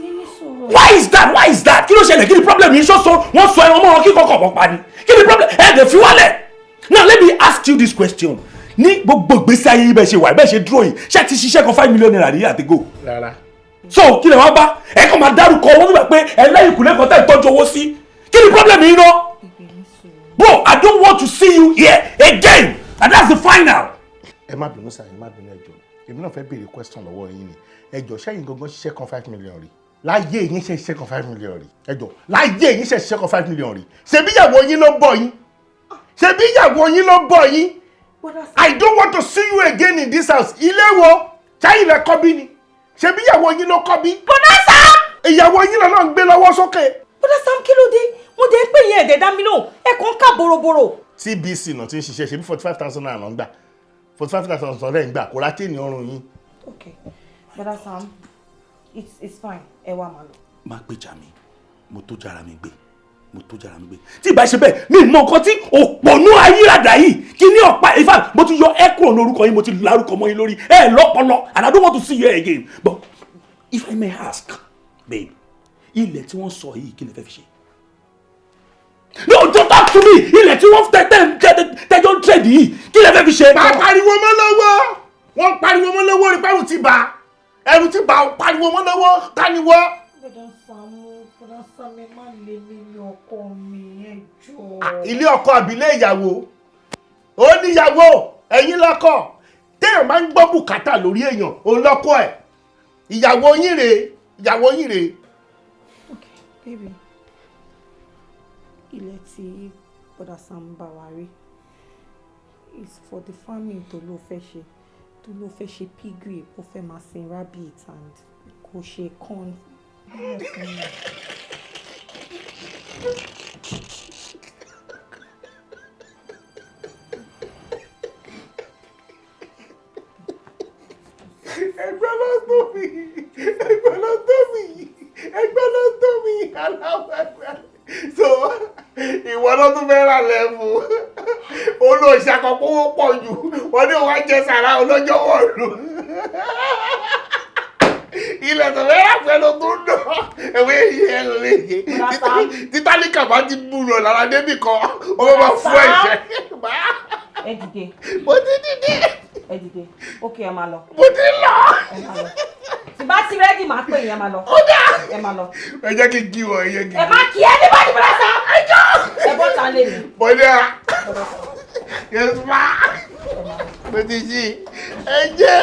Why is that? Why is that? Kí ló ṣẹlẹ̀? Kí ni problem yìí? Ṣó sọ wọ́n sọ ẹran mọ́ wọn kí kọ̀ọ̀kan wọ́n pa ni? Kí ni problem? Ẹ̀ dẹ̀ fi wálẹ̀. Now let me ask you this question: ní gbogbo ìgbésí ayé yìí, bẹ́ẹ̀ ṣe wà, bẹ́ẹ̀ ṣe dúró yìí, ṣé ti ṣiṣẹ́ kan 5 million naira ní àtẹ́gò? Rárá. So kí lè wá bá ẹ kàn máa dárúkọ owó nígbà pé ẹ lẹ́yìn ìkùlé kan tẹ́ ẹ tọ́jú owó sí? Kí ni problem yìí náà? Bro, I don't want to see you here again, and that's the final. Ẹ má bínú sir, ẹ má bínú, ẹ jọ̀ọ́. Èmi náà fẹ́ béèrè question lọ́wọ́ yín ni. Ẹ jọ̀ọ́, ṣẹ́yìn gangan ṣiṣẹ́ kan 5 million rí láyé yín? Ṣe ṣiṣẹ́ kan 5 million rí? Ẹ jọ̀ọ́, láyé yín, ṣe ṣiṣẹ́ kan 5 million rí? Ṣebí ìyàwó yín ló bọ̀ yín? Ṣebí ìyàwó yín ló bọ̀ yín? I don't want to see you again in this house. Ilé wo ṣáyìn lẹ kọ́ bí ni? Ṣebí ìyàwó yín ló kọ́ bí? Bọ́dá Sam! Ìyàwó yín lọ́nà ń gbé lọ́wọ́ sókè. Bọ́dá Sam, kí ló dé? Mo dé pé yẹn ẹ̀dẹ̀ dá mi lóhùn, ẹ̀ kàn ń kà boroboro. TBC náà ti ń ṣiṣẹ́. Ṣebí 45,000 naira náà ń gbà, 45,000 rẹ̀ ń gbà, kò rà chain ọrùn yín. Okay, Bọ́dá Sam, it's fine, ẹ wá máa lọ. Má gbèjà mi, mo tó jára mi gbé, mo tó jára mi gbé. Tí ìbá ṣe bẹ́ẹ̀, mi mọ nǹkan tí òpònú ayírádà yìí kí ní ọ̀pá. In fact, mo ti yọ ẹ kúrò lórúkọ yín, mo ti lárúkọ mọ́ yín lórí ẹ lọ́pọlọ, and I don't want to see you again. But if I may ask, babe, ilẹ̀ tí wọ́n sọ yìí, kí ni fẹ́ fi ṣe? No, don't talk to me. Ilẹ̀ tí wọ́n tẹ tẹ tẹjọ́ ń trade yìí, kí lẹ fẹ́ fi ṣe? Máa pariwo mọ́ lọ́wọ́, wọ́n pariwo mọ́ lọ́wọ́ rí pẹ́rù ti bà, ẹrù ti bà, ó pariwo mọ́ lọ́wọ́ tániwọ́. Bọ́dá Sàámú, Bọ́dá Sàámú, ẹ má lé mi ní ọkọ mi, ẹ jọ̀ọ́. Ilé ọkọ àbílẹ̀ ìyàwó? Ó níyàwó, ẹ̀yin lọ́kọ. Téèyàn máa ń gbọ́ bùkátà lórí èèyàn, òun lọ́kọ ẹ̀. Ìyàwó yín rèé, ìyàwó yín rèé. Baby, ilẹ̀ tí Bọ́dà Sam bá wa rí is for the farming tó ló fẹ́ ṣe, tó ló fẹ́ ṣe piggery, ó fẹ́ máa sin rabbit and kò ṣe corn. Ẹgbẹ́ ló tó mi, ẹgbẹ́ ló tó mi, ẹgbẹ́ ló tó mi, aláwọ̀ ẹgbẹ́. So ìwọ ló tún fẹ́ rà lẹ́fù, olóòṣàkọ́kọ́ pọ̀ jù, wọ́n ní wọ́n jẹ sàrà olójó wọ̀lú. Ilẹ̀ tó fẹ́ rà pẹ̀lú tó ń dọ̀, ẹ̀wé yìí ẹ̀ ló lè yé. Títálíkà bá ti búrò lára débì kan, ó máa fún ẹ̀ṣẹ̀. Ẹ dìde. Mo ti dìde. Ẹ dìde. Ok, ẹ máa lọ. Mo ti lọ. Ẹ máa lọ. Tí bá ti ready, máa pè yín, ẹ máa lọ. Ó dà. Ẹ máa lọ. Ẹ jẹ́ kí n kí wọ, ẹ jẹ́ kí n Ẹ má kí anybody, Bọ́dà Sam. Ẹ jọ. Ẹ bọ́ ta lé mi. Bọ́dà. Yes ma. Mo ti ṣí. Ẹ jẹ́.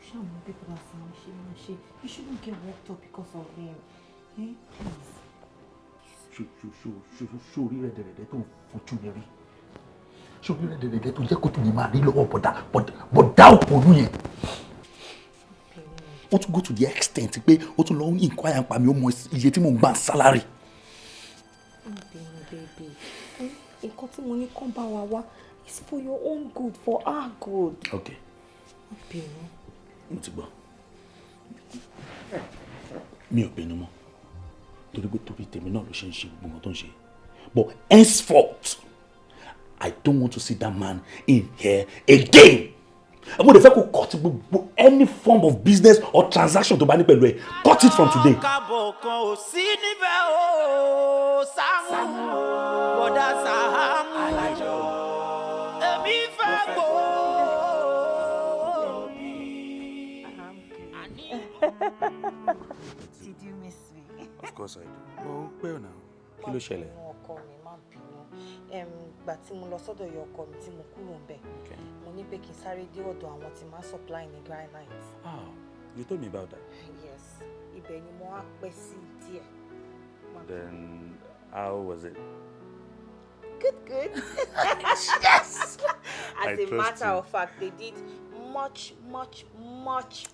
Ṣáà bí Bọ́dà Sam ṣe máa ṣe. You shouldn't get worked up because of him. Eh? Please. Ṣorí rẹ̀dẹ̀rẹ̀dẹ̀ tó ń fojú mi rí, ṣorí rẹ̀dẹ̀rẹ̀dẹ̀ tó jẹ́ kó tún mi máa rí lọ́wọ́ bọ̀dá bọ̀dá òpònú yẹn. Ó tún go to the extent pé ó tún lọ ń inquire nípa mi, ó mọ iye tí mò ń gbà salary. Baby, baby. Nǹkan tí mo ní kán bá wa wá is for your own good, for our good. Okay. Bínú. Mo ti gbọ́, mi ò bínú mọ́, torí pé torí tèmi náà ló ṣe ń ṣe gbogbo nǹkan tó ń ṣe. But henceforth, I don't want to see that man in here again. Mo lè fẹ́ kó cut gbogbo any form of business or transaction tó bá ní pẹ̀lú ẹ̀. Cut it from today. Kábọ̀ kan ò sí níbẹ̀ o, Sàámú, Bọ̀dá Sàámú, èmi fẹ́ gbọ́. Did you miss me? Of course I do. Mo pẹ́ ọ̀nà. Kí ló ṣẹlẹ̀? Má bínú ọkọ mi, má bínú. Gbà tí mo lọ sọ́dọ̀ ìyá ọkọ mi tí mo kúrò ń bẹ̀, mo ní pé kí n sáré dé ọ̀dọ̀ àwọn tí máa ń supply ní granite. Ah, you told me about that. Yes, ibẹ̀ ni mo wá pẹ́ sí díẹ̀. Then how was it? Good, good. Yes! As I a trust matter you. of fact, they did much, much, much,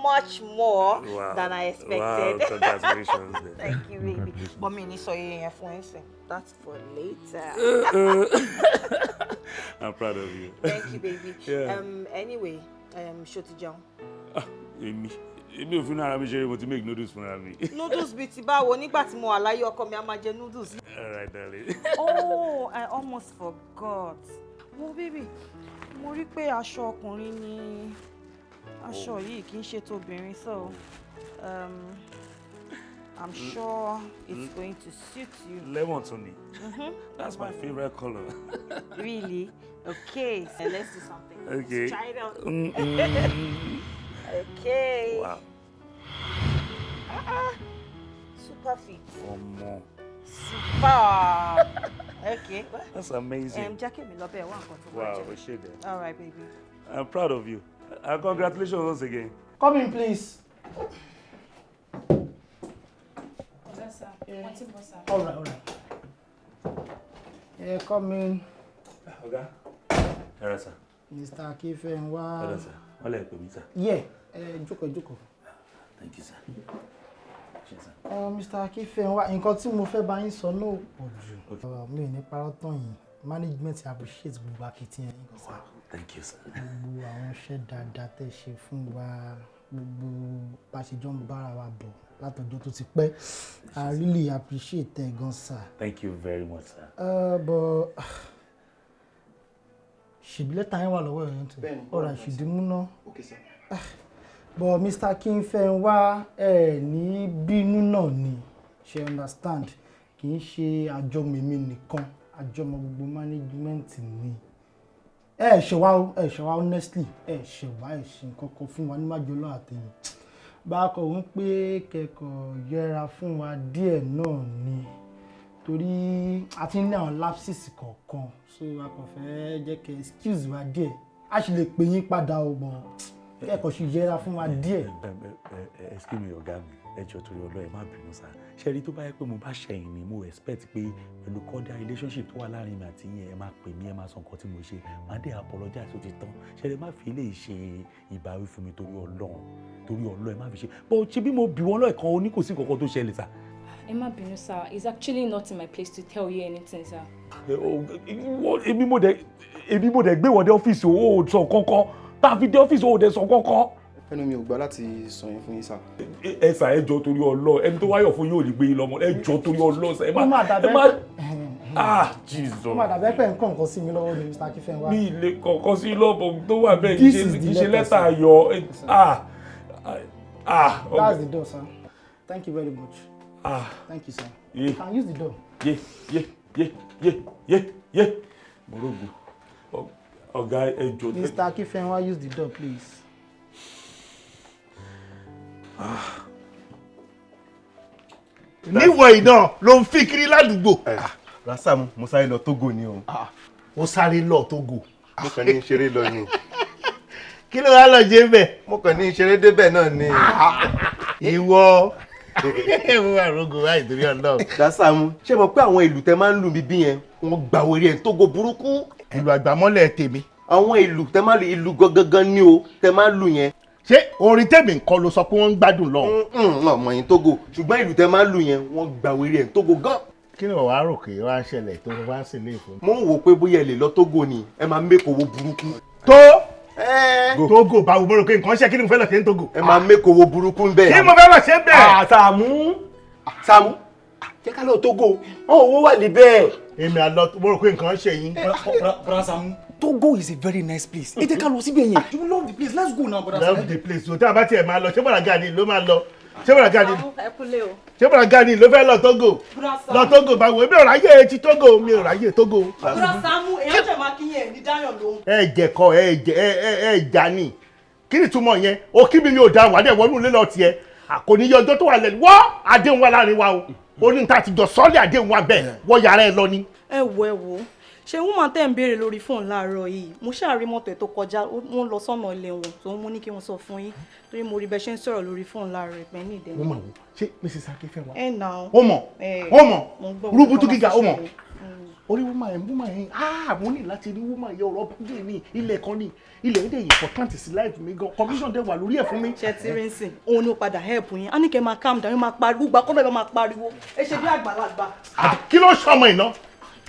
much more Wow. than I expected. Wow, congratulations then. Thank you, baby. But mi ní sọ iye yẹn fún ẹ sìn. That's for later. I'm proud of you. Thank you, baby. Yeah. Anyway, ṣó ti jẹun? Èmi ò fi inú ara mi ṣeré, mo ti make noodles fúnra mi. Noodles bíi ti báwo? Nígbà tí mo wà láyé ọkọ mi, a máa jẹ noodles. All right, darling. Oh, I almost forgot. Wo baby, mo rí pé aṣọ ọkùnrin ni aṣọ yìí, kì í ṣe tobìnrin, so I'm sure it's going to suit you. Lemon tún ni. That's my favourite colour. Really? Okay, so let's do something. Okay. Let's try it out. Okay. Wow. Ah, super fit. Ọmọ. Super. Okay. That's amazing. Jẹ́ kí èmi lọ bẹ́ẹ̀ wá nǹkan tó máa Wow, jẹ. o ṣé dẹ̀. All right, baby. I'm proud of you. And congratulations once again. Come in, please. Ọ̀gá sá, wọ́n ti bọ̀ sá. All right, all right. Yeah, come in. Ọ̀gá. Ẹ rà sà. Mr. Akínfẹ́nwá. Ẹ rà sà. Wọ́n lè pè mí sà. Yeah, jókòó, jókòó. Thank you, sir. Ṣé sà? Mr. Akínfẹ́nwá, nǹkan tí mo fẹ́ bá yín sọ náà ò pọ̀ jù. Mi ò ní parọ́ tán yìí. Management appreciate gbogbo akitiyan yín gan sir. Thank you, sir. Gbogbo àwọn iṣẹ́ dáadáa tẹ́ ṣe fún wa, gbogbo bá ṣe jọ ń bára wa bọ̀ látọjọ́ tó ti pẹ́. I really appreciate ẹ gan sir. Thank you very much, sir. But ṣèbí lẹ́tà yẹn wà lọ́wọ́ ẹ̀yìn tó ọ̀rọ̀ àṣìdìmú náà. Okay, sir. But Mr. Akínfẹ́nwá, ẹ ní bínú náà ni, ṣe understand, kì í ṣe àjọmọ̀ èmi nìkan, àjọmọ̀ gbogbo management ni. Ẹ ṣe wá o, ẹ ṣe wá, honestly, ẹ ṣe wá, ẹ ṣe nǹkan kan fún wa níwájú Ọlọ́run àtẹ̀yìn. Bá a kọ̀ ń pé kẹ́kọ̀ọ́ yẹra fún wa díẹ̀ náà ni, torí a ti ń ní àwọn lapses kọ̀ọ̀kan, so a kàn fẹ́ jẹ́ kẹ́ excuse wa díẹ̀. A sì lè pè yín padà o, bọ̀ kẹ́kọ̀ọ́ sì yẹra fún wa díẹ̀. Excuse me, ọ̀gá mi, ẹ jọ̀ọ́, torí Ọlọ́run, ẹ má bínú sá. Ṣe rí, tó bá yẹ pé mo bá ṣẹ̀yìn ni, mo expect pé pẹ̀lú cordial relationship tó wà láàrin mi àti yín, ẹ máa pè mí, ẹ máa sọ nǹkan tí mo ṣe, máa dé apologize, ó ti tán. Ṣe rí, má fi eléyìí ṣe ìbáwí fún mi, torí Ọlọ́run, torí Ọlọ́run, ẹ má fi ṣe. Bó ṣe bí mo bì wọ́n lọ́ọ̀kan, o ní kò sí nǹkan kan tó ṣẹlẹ̀ sá. Ẹ má bínú sir, it's actually not in my place to tell you anything, sir. Èmi mo dẹ̀ gbé wọ́n dé ọ́fíìsì, o ò sọ kankan. Tá a fi dé ọ́fíìsì, o ò dẹ̀ sọ kankan. Ẹnu mi ò gbà láti sọ yẹn fún yín sá. Ẹ sà, ẹ jọ̀ọ́, torí Ọlọ́run, ẹni tó wáyọ̀ fún yóò lè gbé yín lọ́mọ. Ẹ jọ̀ọ́, torí Ọlọ́run sà, ẹ má ẹ má, ah, Jesus. Ó má dàbẹ́ pẹ̀ ń kọ́ nǹkan sí mi lọ́wọ́ ni, Mr. Akínfẹ́ńwá. Mi lè kọ̀ọ̀kan sí lọ́bọ̀ tó wà bẹ́ẹ̀, kì í ṣe lẹ́tà ayọ̀. Ah ah. That's the door, sir. Thank you very much. Ah. Thank you, sir. Yeah. You can use the door. Yé yé yé yé yé yé, morogo, ọ̀gá, ẹ jọ̀ọ́. Mr. Akínfẹ́ńwá, use the door, please. Ah. Níwọ̀ iná ló ń fi kiri ládùúgbò. Rasamu, mo sáré lọ Togo ni o. Ó sáré lọ Togo. Mo kàn ní ṣeré lọ ni. Kí ló wá lọ jẹ bẹ́ẹ̀? Mo kàn ní ṣeré débẹ̀ náà ni. Ìwọ mo wà rogo báyìí, torí Ọlọ́run. Rasamu, ṣé mo pé àwọn ìlú tẹ máa ń lù mí bí yẹn, wọ́n gbà wẹrẹ ẹ̀ Togo burúkú. Ìlú àgbàmọ́lẹ̀ tèmi. Àwọn ìlú tẹ máa lù, ìlú gangan ni o tẹ máa lù yẹn. Ṣé orin tèmi nǹkan ló sọ pé wọ́n ń gbádùn lọ? Ọmọ yẹn Togo, ṣùgbọ́n ìlú tẹ máa ń lù yẹn, wọ́n gbà wẹrẹ ẹ̀ Togo gan. Kí ni wàá rò pé wàá ṣẹlẹ̀ tó wá sí ilé ìfún? Mo ń wò pé bóyá ẹ lè lọ Togo ni, ẹ máa make owó burúkú. Tó Togo báwo? Mo rò pé nǹkan ṣe. Kí ni mo fẹ́ lọ ṣe ní Togo? Ẹ máa make owó burúkú ń bẹ̀. Kí ni mo fẹ́ lọ ṣe bẹ́ẹ̀? Sàámú, Sàámú, jẹ́ ká lọ Togo, wọn owó wà níbẹ̀. Èmi àlọ, mo rò pé nǹkan ṣe yín. Brother Sàámú, Togo is a very nice place. Ẹ jẹ́ ká lọ síbẹ̀ yẹn. You love the place. Let's go now, brother Love Sàámú. the place o. Tí a bá tiẹ̀ máa lọ, ṣé Bọ̀dà Gani ló máa lọ? Ṣé Bọ̀dà Gani? Ẹ kúlé o. Ṣé Bọ̀dà Gani ló fẹ́ lọ Togo? Lọ Togo báwo? Èmi ò ráyè ti Togo, mi ò ráyè Togo. Brother Sàámú, èèyàn jẹ̀ máa kí yẹn ní dáyọ̀ lóhùn. Ẹ jẹ kọ ẹ jẹ ẹ ẹ ẹ jà ní. Kí ni túmọ̀ yẹn? O kí mi ni ò da wà dẹ̀ wọnú ilé lọ tiẹ̀. Kò ní yọ ọjọ́ tó wà lẹ́nu. Wọ́ àdéhùn wa láàrin wa o. Ó ní ta ti jọ sọ́ọ́lì àdéhùn wa bẹ́ẹ̀. Wọ́ yàrá ẹ lọ ni. Ẹ wo, ẹ wo, ṣé woman tẹ́ ń béèrè lórí fóònù láàárọ̀ yìí, mo ṣáà rí mọ́tò ẹ̀ tó kọjá, wọ́n lọ sọ́nà ilé wọn, tó mú ní kí wọ́n sọ fún yín, torí mo rí bẹ́ẹ̀ ṣe ń sọ̀rọ̀ lórí fóònù láàárọ̀ ìpẹ́ ní ìdẹ́nu. Mo mọ̀ wò, ṣé Mrs. Akínfẹ́wá? Ẹ nà ó. Ó mọ̀, ó mọ̀, Mo ń gbọ́ rúbútú gíga, ó mọ̀. conversation. Orí woman yẹn, woman yẹn, ah, mo ní láti rí woman yẹn. Ọ̀rọ̀ bájẹ́ ní ilẹ̀ kan ní ilẹ̀ yẹn dẹ̀ important sí life mi gan. Commission dẹ̀ wà lórí ẹ̀ fún mi. Ṣe ti rí nsìn, òun ni ó padà help yín. Á ní kẹ́ máa calm down, máa pariwo, gbà kọ́ bẹ́ẹ̀ máa pariwo, ẹ ṣe bí àgbàlagbà. Kí ló ṣọmọ iná?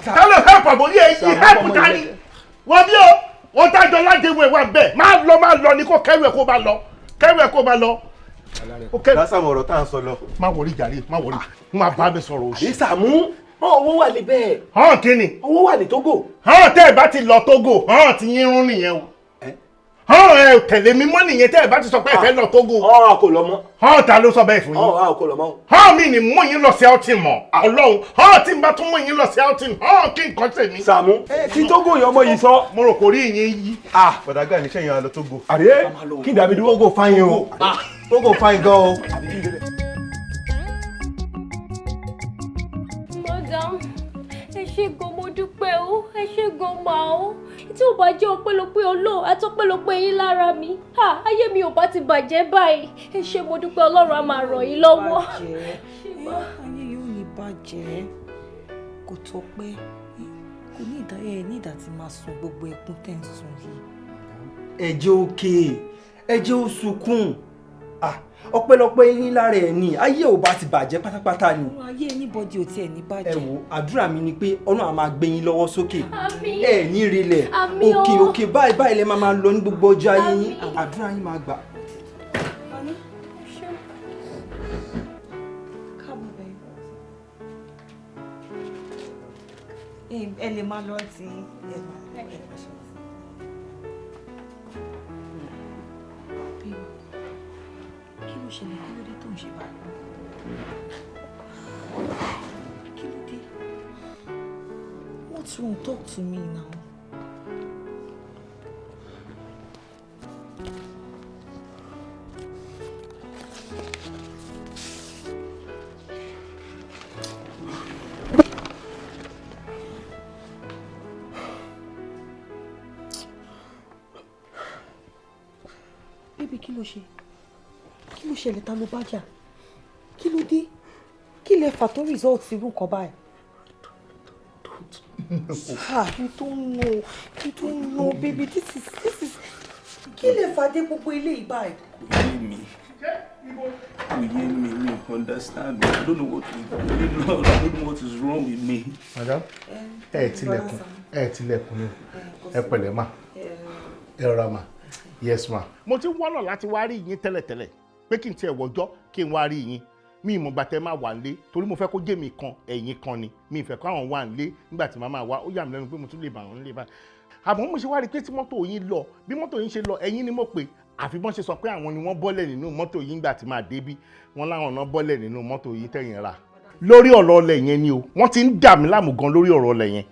Ta ló help àbórí ẹ yìí? Help ta ni wọ́n bí o? Wọ́n tájọ ládéhùn ẹ̀ wà bẹ́ẹ̀. Máa lọ, máa lọ ní kó kẹ́rù ẹ̀, kó máa lọ, kẹ́rù ẹ̀, kó máa lọ. Rasamu, ọ̀rọ̀ tá à ń sọ lọ. Má wọrí jàre, má wọrí, má bá mi sọ̀rọ̀ òṣì. Sàámú, owó wà níbẹ̀. Hàn kí ni? Owó wà ní Togo. Hàn, tẹ́ ẹ bá ti lọ Togo, hàn ti yín rún nìyẹn o. Hàn, ẹ tẹ̀lé mi mọ́ nìyẹn tẹ́ ẹ bá ti sọ pé ẹ fẹ́ lọ Togo. Ọ̀ kò lọ mọ́. Hàn, ta ló sọ bẹ́ẹ̀ fún yín? Ọ̀ kò lọ mọ́. Hàn, mi ni mú yín lọ sí outing mọ́. Ọlọ́run, hàn, tí n bá tún mú yín lọ sí outing, hàn, kí nǹkan ṣe mí. Sàámú, ti Togo yẹn ọmọ yìí sọ. Mo rò kò rí ìyẹn yí. Bọ̀dà Gani, ṣẹ́yìn á lọ Togo. Àdé kí n dàbí dúró. Togo fine o. Togo fine gan o. Madam, ẹ ṣé gan, mo dúpẹ́ o. Ẹ ṣé gan mà o. Tí ò bá jẹ́ ọpẹ́lọpẹ́ Ọlọ́run àti ọpẹ́lọpẹ́ yín lára mi, ha, ayé mi ò bá ti bàjẹ́ báyìí. Ẹ ṣé, mo dúpẹ́. Ọlọ́run á máa ràn yín lọ́wọ́. Ayé yóò ní bàjẹ́, kò tọ́pẹ́, kò ní ìdá ẹ ní ìdá tí máa sun gbogbo ẹkún tẹ́ ń sun yìí. Ẹ jẹ́ òkè, ẹ jẹ́ ó sunkún. Ah, ọpẹ́lọpẹ́ yín lára ẹ̀ ni, ayé ò bá ti bàjẹ́ pátápátá ni. Ayé anybody ò tiẹ̀ ní bàjẹ́. Ẹ wo, àdúrà mi ni pé Ọlọ́run á máa gbé yín lọ́wọ́ sókè. Àmín. Ẹ ní rilẹ̀. Àmín o. Òkè òkè báyìí báyìí lẹ máa máa lọ ní gbogbo ọjọ́ ayé yín. Àdúrà yín máa gbà. Káàbọ̀ bẹ́ẹ̀. Ẹ lè máa lọ tí ẹ máa lọ. Ẹ máa ṣe. Kí ló ṣẹlẹ̀? Kí ló dé tó ń ṣe báyìí? Kí ló dé? What's wrong? Talk to me now. Baby, kí ló ṣe? Kí ló ṣẹlẹ̀? Ta ló bá jà? Kí ló dé? Kí lẹ fà tó result irú nǹkan báyìí? Ah, you don't know, you don't know, baby. This is kí lẹ fà dé gbogbo ilé yìí báyìí? Kò yé mi, kò yé mi, mi ò understand. I don't know what is going on. I don't know what is wrong with me. Madam, ẹ tilẹ̀kùn, ẹ tilẹ̀kùn ni. Ẹ pẹ̀lẹ́ mà, ẹ rọra mà. Yes ma. Mo ti ń wọ́nà láti wá rí yín tẹ́lẹ̀tẹ́lẹ̀ pé kí n tiẹ̀ wọ́jọ́ kí n wá rí yín. Mi ìmọ̀ gbà tẹ́ máa wà nílé torí mo fẹ́ kó jẹ́ mi kan ẹ̀yìn kan ni. Mi ìfẹ́ kó àwọn wà nílé nígbà tí màá máa wá. Ó yà mí lẹ́nu pé mo tún lè bà wọ́n nílé báyìí. Àmọ́ mo ṣe wá rí i pé tí mọ́tò yín lọ, bí mọ́tò yín ṣe lọ, ẹ̀yin ni mo pè. Àfi bọ́n ṣe sọ pé àwọn ni wọ́n bọ́lẹ̀ nínú mọ́tò yín nígbà tí màá débí. Wọ́n láwọn náà bọ́lẹ̀ nínú mọ́tò yín tẹ̀yìn rà. Lórí ọ̀rọ̀ ọlẹ̀ yẹn ni o, wọ́n ti ń dà mí láàmú gan lórí ọ̀rọ̀ ọlẹ̀ yẹn.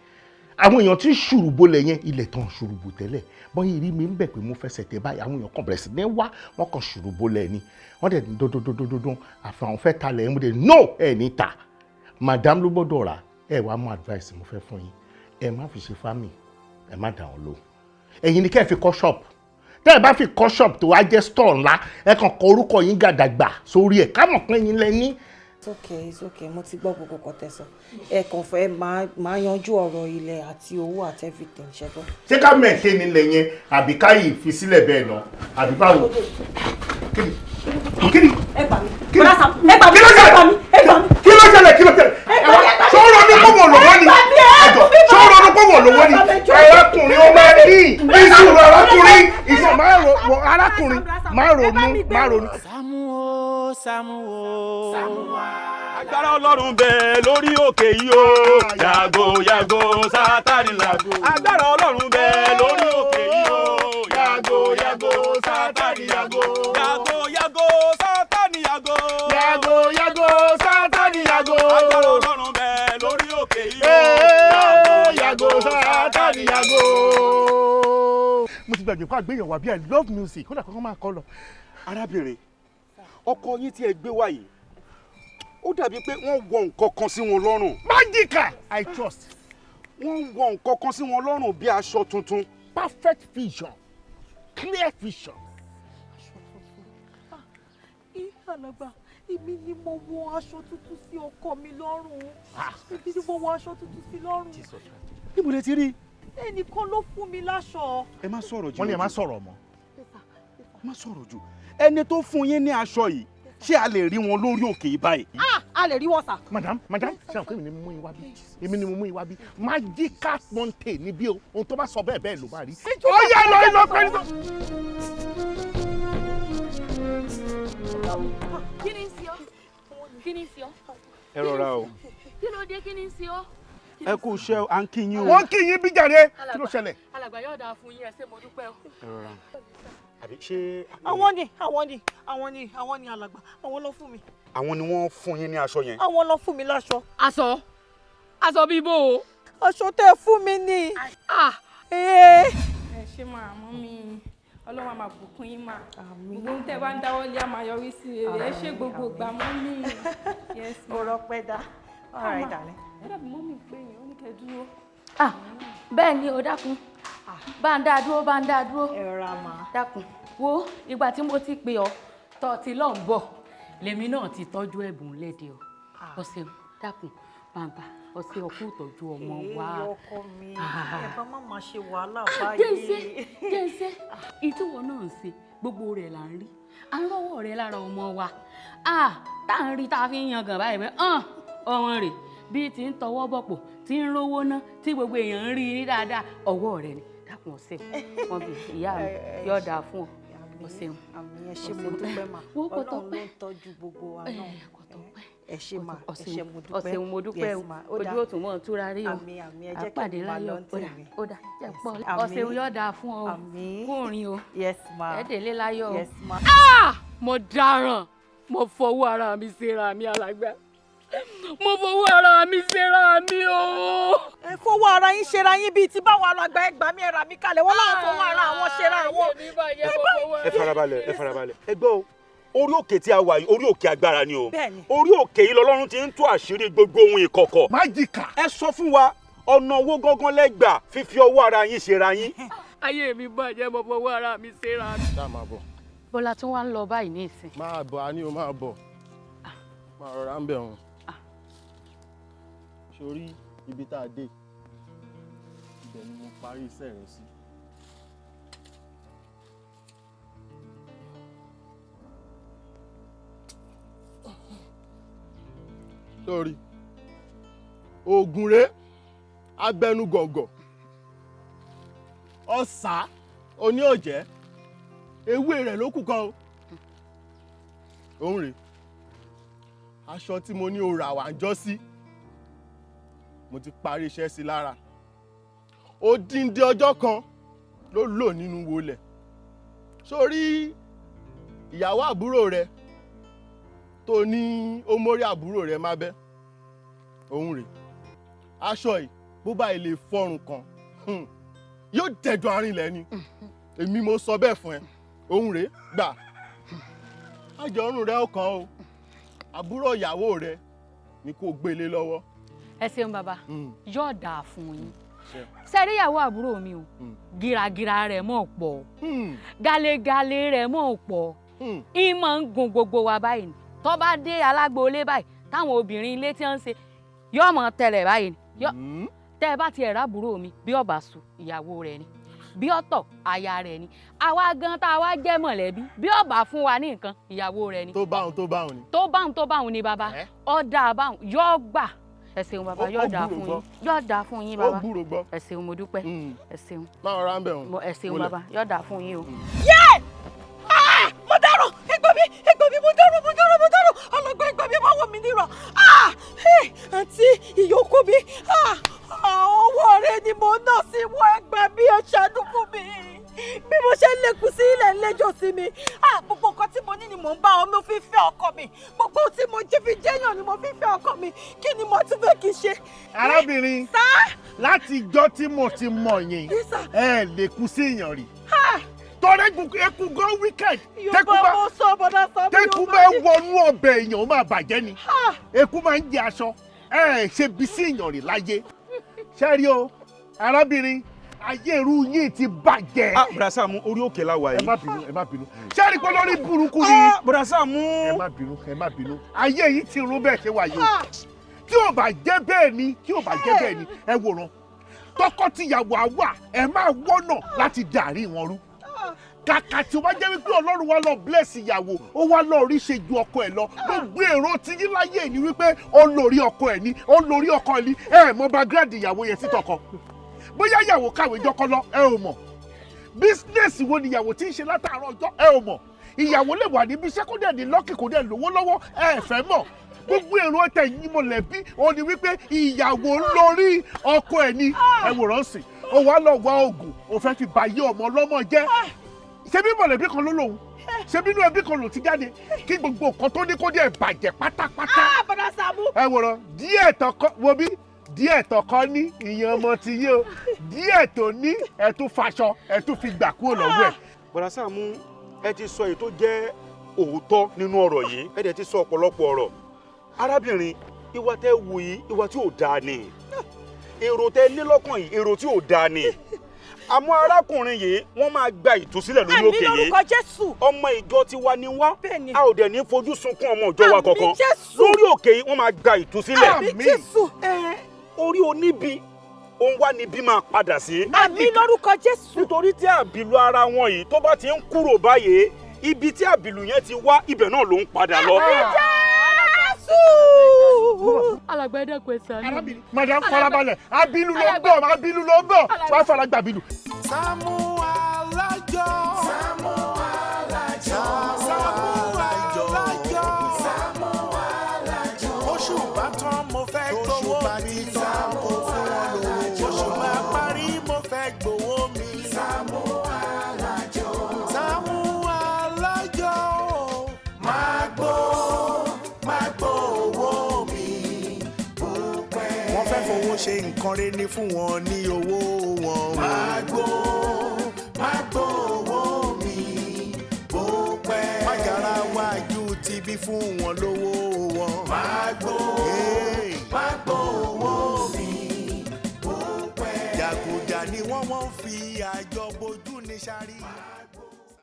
Àwọn èèyàn tí ń ṣùrùbọ lẹ̀ yẹn, ilẹ̀ tán ṣùrùbù tẹ́lẹ̀. Bọ́n yìí rí mi ń bẹ̀ pé mo fẹsẹ̀ tẹ̀ báyìí, àwọn èèyàn kàn bẹ̀rẹ̀ sí ní wá, wọ́n kàn ṣùrùbọ lẹ̀ ni. Wọ́n dẹ̀ ní dódódódódó, àfi àwọn fẹ́ ta lẹ̀. Mo dẹ̀ no, ẹ̀ ní ta, madam ló gbọ́dọ̀ rà. Ẹ wàá mú advice mo fẹ́ fún yín: ẹ má fi ṣe fámì, ẹ má dà wọ́n lò. Ẹ̀yin ni kẹ́ ẹ fi kọ́ shop. Tẹ́ ẹ bá fi kọ́ shop tó wá jẹ́ store ńlá, ẹ kàn kọ orúkọ yín gàdàgbà sórí ẹ̀, ká mọ̀ pé yín lẹ ní. It's okay, it's okay. Mo ti gbọ́ gbogbo nǹkan tẹ́ sọ. Ẹ kàn fẹ́ máa yanjú ọ̀rọ̀ ilẹ̀ àti owó àti everything, ṣe gbọ́. Ṣé ká maintain ilẹ̀ yẹn àbí ká yìí fi sílẹ̀ bẹ́ẹ̀ lọ àbí báwo? Kí ni? Ẹ gbà mí, bọ́dá Sàámú, ẹ gbà mí, ẹ gbà mí, ẹ gbà mí. Kí ló ṣẹlẹ̀? Kí ló ṣẹlẹ̀? Ṣọ́ọ́rọ́ ní pọ̀wọ̀ lọ́wọ́ ni ẹjọ́, ṣọ́ọ́rọ́ ní pọ̀wọ̀ lọ́wọ́ ni. Arákùnrin, ó máa ní ìṣòro. Arákùnrin, ìṣòro, máa ro arákùnrin, máa ronú, máa ronú. Sàámú o, Sàámú o. Agbára Ọlọ́run bẹ lórí òkè yìí o. Yàgò, yàgò, Sátánì làgò. Agbára Ọlọ́run bẹ lórí òkè yìí o. Yàgò, yàgò, Sátánì yàgò. Yàgò, yàgò, Sátánì yàgò. Yàgò, yàgò, Sátánì yàgò. Agbára Ọlọ́run bẹ lórí òkè yìí o. Yàgò, Sátánì yàgò. Mo ti gbàgbé kó àgbéyàn wá bí. I love music, kódà kọ́kọ́ máa kọ́ lọ. Arábìnrin, ọkọ yín tí ẹ gbé wá yìí, ó dàbí pé wọ́n wọ nǹkan kan sí wọn lọ́rùn. Magica, I trust. Wọ́n wọ nǹkan kan sí wọn lọ́rùn bí aṣọ tuntun. Perfect vision, clear vision. Alàgbà, èmi ni mo wọ aṣọ tuntun sí ọkọ mi lọ́rùn. Èmi ni mo wọ aṣọ tuntun sí lọ́rùn. Níbo lẹ ti rí? Ẹnìkan ló fún mi láṣọ. Ẹ má sọ̀rọ̀ jù. Wọ́n ní ẹ má sọ̀rọ̀ mọ́. Má sọ̀rọ̀ jù. Ẹni tó fún yín ní aṣọ yìí, ṣé a lè rí wọn lórí òkè yìí báyìí? Ah, a lè rí wọn sà. Madam, madam, ṣé àwọn kéwìn ni mo mú yín wá bí? Èmi ni mo mú yín wá bí. Magica Mountain níbí o. Ohun tó bá sọ bẹ́ẹ̀ bẹ́ẹ̀ ló bá rí. Ó yá, lọ lọ pẹ́ẹ́lú. Kí ni ń ṣe ọ́? Kí ni ń ṣe ọ́? Ẹ rọra o. Kí ló dé? Kí ni ń ṣe ọ́? Ẹ kú iṣẹ́, à ń kí yín o. Wọ́n kí yín bí jàre. Kí ló ṣẹlẹ̀? Alàgbà, yóò dáa fún yín. Ẹ ṣé, mo dúpẹ́ o. Ẹ rọra. Àbí ṣé Àwọn ni, àwọn ni, àwọn ni, àwọn ni alàgbà, àwọn ló fún mi. Àwọn ni wọ́n fún yín ní aṣọ yẹn? Àwọn ló fún mi láṣọ. Aṣọ? Aṣọ bíi bó o? Aṣọ tẹ́ ẹ fún mi ni. Ah. Ee. Ẹ ṣé máa mọ́ mi, Ọlọ́run á máa bùkún yín mà. Gbogbo ohun tẹ́ bá ń dáwọ́ lé á máa yọrí sí rere. Ẹ ṣé gbogbo ìgbà, mọ́ mi. Yes ma. Ọ̀rọ̀ pẹ́ dá. All right, darling. Ó dàbí mọ́ mi pé yín ó ní kẹ́ dúró. Ah, bẹ́ẹ̀ ni o. Dákun, bá ń dá dúró, bá ń dá dúró. Ẹ rọra mà. Dákun, wo ìgbà tí mo ti pè ọ́ tọ́ ti lọ́ọ̀ ń bọ̀, lèmi náà ti tọ́jú ẹ̀bùn léde o. Ọ̀sẹ̀, dákun, bàbá ọ̀sẹ̀ ọkú ìtọ́jú ọmọ wa. Èyí ọkọ mi, ẹ bá má máa ṣe wàhálà Jẹ́nsẹ́, báyìí. jẹ́nsẹ́, ìtúwọ̀ náà ń ṣe, gbogbo rẹ̀ là ń rí. À ń rọ́wọ́ rẹ̀ lára ọmọ wa. Ah, tá à ń rí tá a fi ń yangàn báyìí pé hàn ọmọ rẹ̀ bí ti ń tọwọ́ bọ̀pọ̀, tí ń rówó ná, tí gbogbo èèyàn ń rí i ní dáadáa, ọwọ́ rẹ̀ ni. Dákun, ọ̀sẹ̀ wọn bí ìyá mi, yóò dáa fún ọ. Ọ̀sẹ̀. Àmín, ẹ ṣé, mo dúpẹ́ mà. Wo kò Ọlọ́run ló tọ́pẹ́. ń tọ́jú gbogbo wa náà. Ẹ ṣé mà, ẹ ṣé, mo dúpẹ́. Ọ̀sẹ̀, mo dúpẹ́ o. Yes, ma. Ó dáa. Ojú òtún mọ́ túra rí o. Àmín, àmín. Ẹ jẹ́ kí Àpàdé n máa láyọ̀. lọ ní Ó dà, tèmi. ó dà, jẹ́ pọ̀. Àmín. Ọ̀sẹ̀, yóò dáa fún ọ o. Àmín. Kú òrin o. Yes ma. Ẹ délé láyọ̀ o. Yes ma. Ah! Mo dáràn, mo fọwọ́ ara mi ṣera mi. Alàgbà, mo fọwọ́ ara mi ṣera mi o. Ẹ fọwọ́ ara yín ṣera yín bíi ti báwọn? Alàgbà, ẹ gbà mí, ẹ rà mí kalẹ̀. Wọ́n láwọn fọwọ́ ara àwọn ṣera àwọn. Ẹ farabalẹ̀, ẹ farabalẹ̀. Ẹ gbọ́ o, orí òkè tí a wà yìí, orí òkè agbára ni o. Bẹ́ẹ̀ni. Orí òkè yìí lọ́lọ́run ti ń tú àṣírí gbogbo ohun ìkọ̀kọ̀. Májíkà. Ẹ sọ fún wa, ọ̀nà owó gángan lẹ́gbàá fífi ọwọ́ ara yín ṣera yín? Ayé mi bàjẹ́, mo fọwọ́ ara mi ṣera mi. Ṣáà máa bọ̀. Bọ́lá tún wá ń lọ báyìí ní ìsìn. Máa bọ̀, a ní o máa bọ̀. Máa rọra ń bẹ̀ wọ́n. Sórí ibi tá a dé, ibẹ̀ ni mo parí iṣẹ́ rẹ sí. Sórí oògùn rẹ abẹnugọ̀gọ̀ ọ̀sà oní ọ̀jẹ́ ewé rẹ̀ ló kù kan o. Òun rèé aṣọ tí mo ní o rà wá ń jọ́ sí, mo ti parí iṣẹ́ sí lára. Odindi ọjọ́ kan ló lò nínú wọlẹ̀. Sórí ìyàwó àbúrò rẹ tó ní ó mórí àbúrò rẹ mábẹ́, òun rèé aṣọ yìí bó bá ilé fọrùn kan yóò dẹ̀dọ̀ arìnlẹ̀ ni. Èmi mo sọ bẹ́ẹ̀ fún ẹ. Òun rèé gbà, àjọrùn rẹ ọkàn o, àbúrò ìyàwó rẹ ni kò gbélé lọ́wọ́. Ẹ ṣeun bàbá, yóò dáa fún yín. Sẹ́rí ìyàwó àbúrò mi o, gíragíra rẹ̀ mọ̀ pọ̀, galegale rẹ̀ mọ̀ pọ̀, ìmọ̀ ń gun gbogbo wa báyìí ni. Tó bá dé alágboolé báyìí táwọn obìnrin ilé tí wọ́n ń ṣe yóò mọ̀ tẹ̀lẹ̀ báyìí ni. Tẹ́ ẹ bá ti ẹ̀rá àbúrò mi bí ọba sùn ìyàwó rẹ̀ ni, bí ọ̀tọ̀ aya rẹ̀ ni. Àwa gan tá a wá jẹ́ mọ̀lẹ́bí bí ọba fún wa ní nǹkan ìyàwó rẹ̀ ni. Tó báhùn tó báhùn ni. Tó báhùn tó báhùn ni bàbá, ọ̀dà báhùn yóò gbà. Ẹ ṣeun bàbá, yóò dáa fún yín, yóò dáa fún yín bàbá. Ẹ ṣeun, mo dúpẹ́. Ẹ ṣeun. Máa rọra ń bẹ̀ wọ́n. Ẹ ṣeun bàbá, yóò dáa fún yín o. Yé! Mo dárò, ẹgbẹ́ mi, ẹgbẹ́ mi, mo dárò, mo dárò, mo dárò, ọlọ́gbọ́n ẹgbẹ́ mi máa wọ̀ mí nírọ̀. Àǹtí ìyókù mi, ọwọ́ rẹ ni mo nà sí wọ́n, ẹgbẹ́ mi, ẹ ṣàánú fún mi. Bí mo ṣe ń lékun sí ilẹ̀ lẹ́jọ́ sí mi, gbogbo nǹkan tí mo ní ni mò ń bá ọmọ fi fẹ́ ọkọ mi, gbogbo tí mo jí fi jẹ́yàn ni mo fi fẹ́ ọkọ mi, kí ni mo tún fẹ́ kí n ṣe. Arábìnrin, láti ijọ́ tí mo ti mọ̀ yín, ẹ lè kú sí èèyàn rí. Tọ́lá eku gan wicked. Tẹ́kù bá wọnú ọbẹ̀ èèyàn ó máa bàjẹ́ ni. Eku máa ń jẹ aṣọ, ẹ ṣe bí sí èèyàn rí láyé. Ṣé rí o, arábìnrin, ayé irú yín ti bàjẹ́. Bùrọ̀dá Sàámú, orí òkè la wà yìí. Ẹ má bínú, ẹ má bínú. Ṣé rí pé lórí burúkú ni. Bùrọ̀dá Sàámú. Ẹ má bínú, ẹ má bínú. Ayé yìí ti rún bẹ́ẹ̀ ṣe wà yìí o. Tí ò bá jẹ́ bẹ́ẹ̀ ni, tí ò bá jẹ́ bẹ́ẹ̀ ni, ẹ wòran. Tọkọ-tìyàwó àwa ẹ máa wọ́nà láti dàrí wọn rú. Kàkà tí ó bá jẹ́ wípé Ọlọ́run wá lọ bless ìyàwó, ó wá lọ rí ṣe ju ọkọ ẹ̀ lọ. Gbogbo èrò tí yín láyé ni wípé ó lórí ọkọ ẹ̀ ni, ó lórí ọkọ ẹ̀ ni. Ẹ mọ background ìyàwó yẹn sí tọkọ. Bóyá ìyàwó kàwé jọkọ lọ, ẹ ò mọ̀. Bísínẹ́sì wo ni ìyàwó tí ń ṣe látàárọ̀ ọjọ́, ẹ ò mọ̀. Ìyàwó lè wà níbi iṣẹ́ kó dẹ̀ ní lọ́kì kó dẹ̀ lówó lọ́wọ́, ẹ fẹ́ mọ̀. Gbogbo èrò ọ̀tẹ̀ yìí mọ̀lẹ́bí ó ní wípé ìyàwó lórí ọkọ ẹ̀ ni. Ẹ wòrán sí, ó wá lọ wá oògùn, ó fẹ́ fi bàyé ọmọ ọlọ́mọ jẹ́. Ṣebí mọ̀lẹ́bí kan ló lòun, ṣebí inú ẹbí kan ló ti jáde, kí gbogbo nǹkan tó ní kó dẹ̀ bàjẹ́ pátápátá. Ẹ wòrán díẹ̀ tọkọ wo bí díẹ̀ tọkọ ní ìyẹn ọmọ ti yé o, díẹ̀ tó ní ẹ tún faṣọ ẹ tún fi gbà kúrò lọ́wọ́ ẹ̀. Bùrọ̀dá Sàámú, ẹ ti sọ èyí tó jẹ́ òótọ́ nínú ọ̀rọ̀ yìí, ẹ dẹ̀ ti sọ ọ̀pọ̀lọpọ̀ ọ̀rọ̀. Arábìnrin, ìwà tẹ́ wù yìí ìwà tí ò dáa ni, èrò tẹ́ ní lọ́kàn yìí èrò tí ò dáa ni. Àmọ́ arákùnrin yìí wọ́n máa gba ìtúsílẹ̀ lórí òkè yìí. Ọmọ ìjọ tiwa ni wá, a ò dẹ̀ ní fojú sunkún ọmọ ìjọ wa kankan. Lórí òkè yìí wọ́n máa gba ìtúsílẹ̀. Orí oníbi òun wá níbí máa padà sí. Àmín lórúkọ Jésù. Nítorí tí àbìlú ara wọn yìí tó bá ti ń kúrò báyìí, ibi tí àbìlú yẹn ti wá ibẹ̀ náà ló ń padà lọ. Àmín Jésù. Alàgbà ẹ dákun ẹ ṣàánú. Arábìnrin, madam farabalẹ̀, abilu ló ń bọ̀, abilu ló ń bọ̀, wá fara gbà bilu. Sàámú Alájọ. Sàámú Alájọ. Sàámú Alájọ. Sàámú Alájọ. Oṣù bá tán mo fẹ́ gbowó mi. Sàámú Alájọ. Oṣù bá parí mo fẹ́ gbowó mi. Sàámú Alájọ. Sàámú Alájọ. Máa gbó, máa gbó owó mi. Wọ́n fẹ́ fowó ṣe nǹkan rere ní fún wọn ní owó wọn. Máa gbó, máa gbó owó mi. Bó pẹ́. Májàra wájú ti bí fún wọn lówó wọn. Máa gbó, máa gbó owó mi. Bó pẹ́. Jàgùjà ni wọ́n wọ́n fi àjọ bojú ní sáré.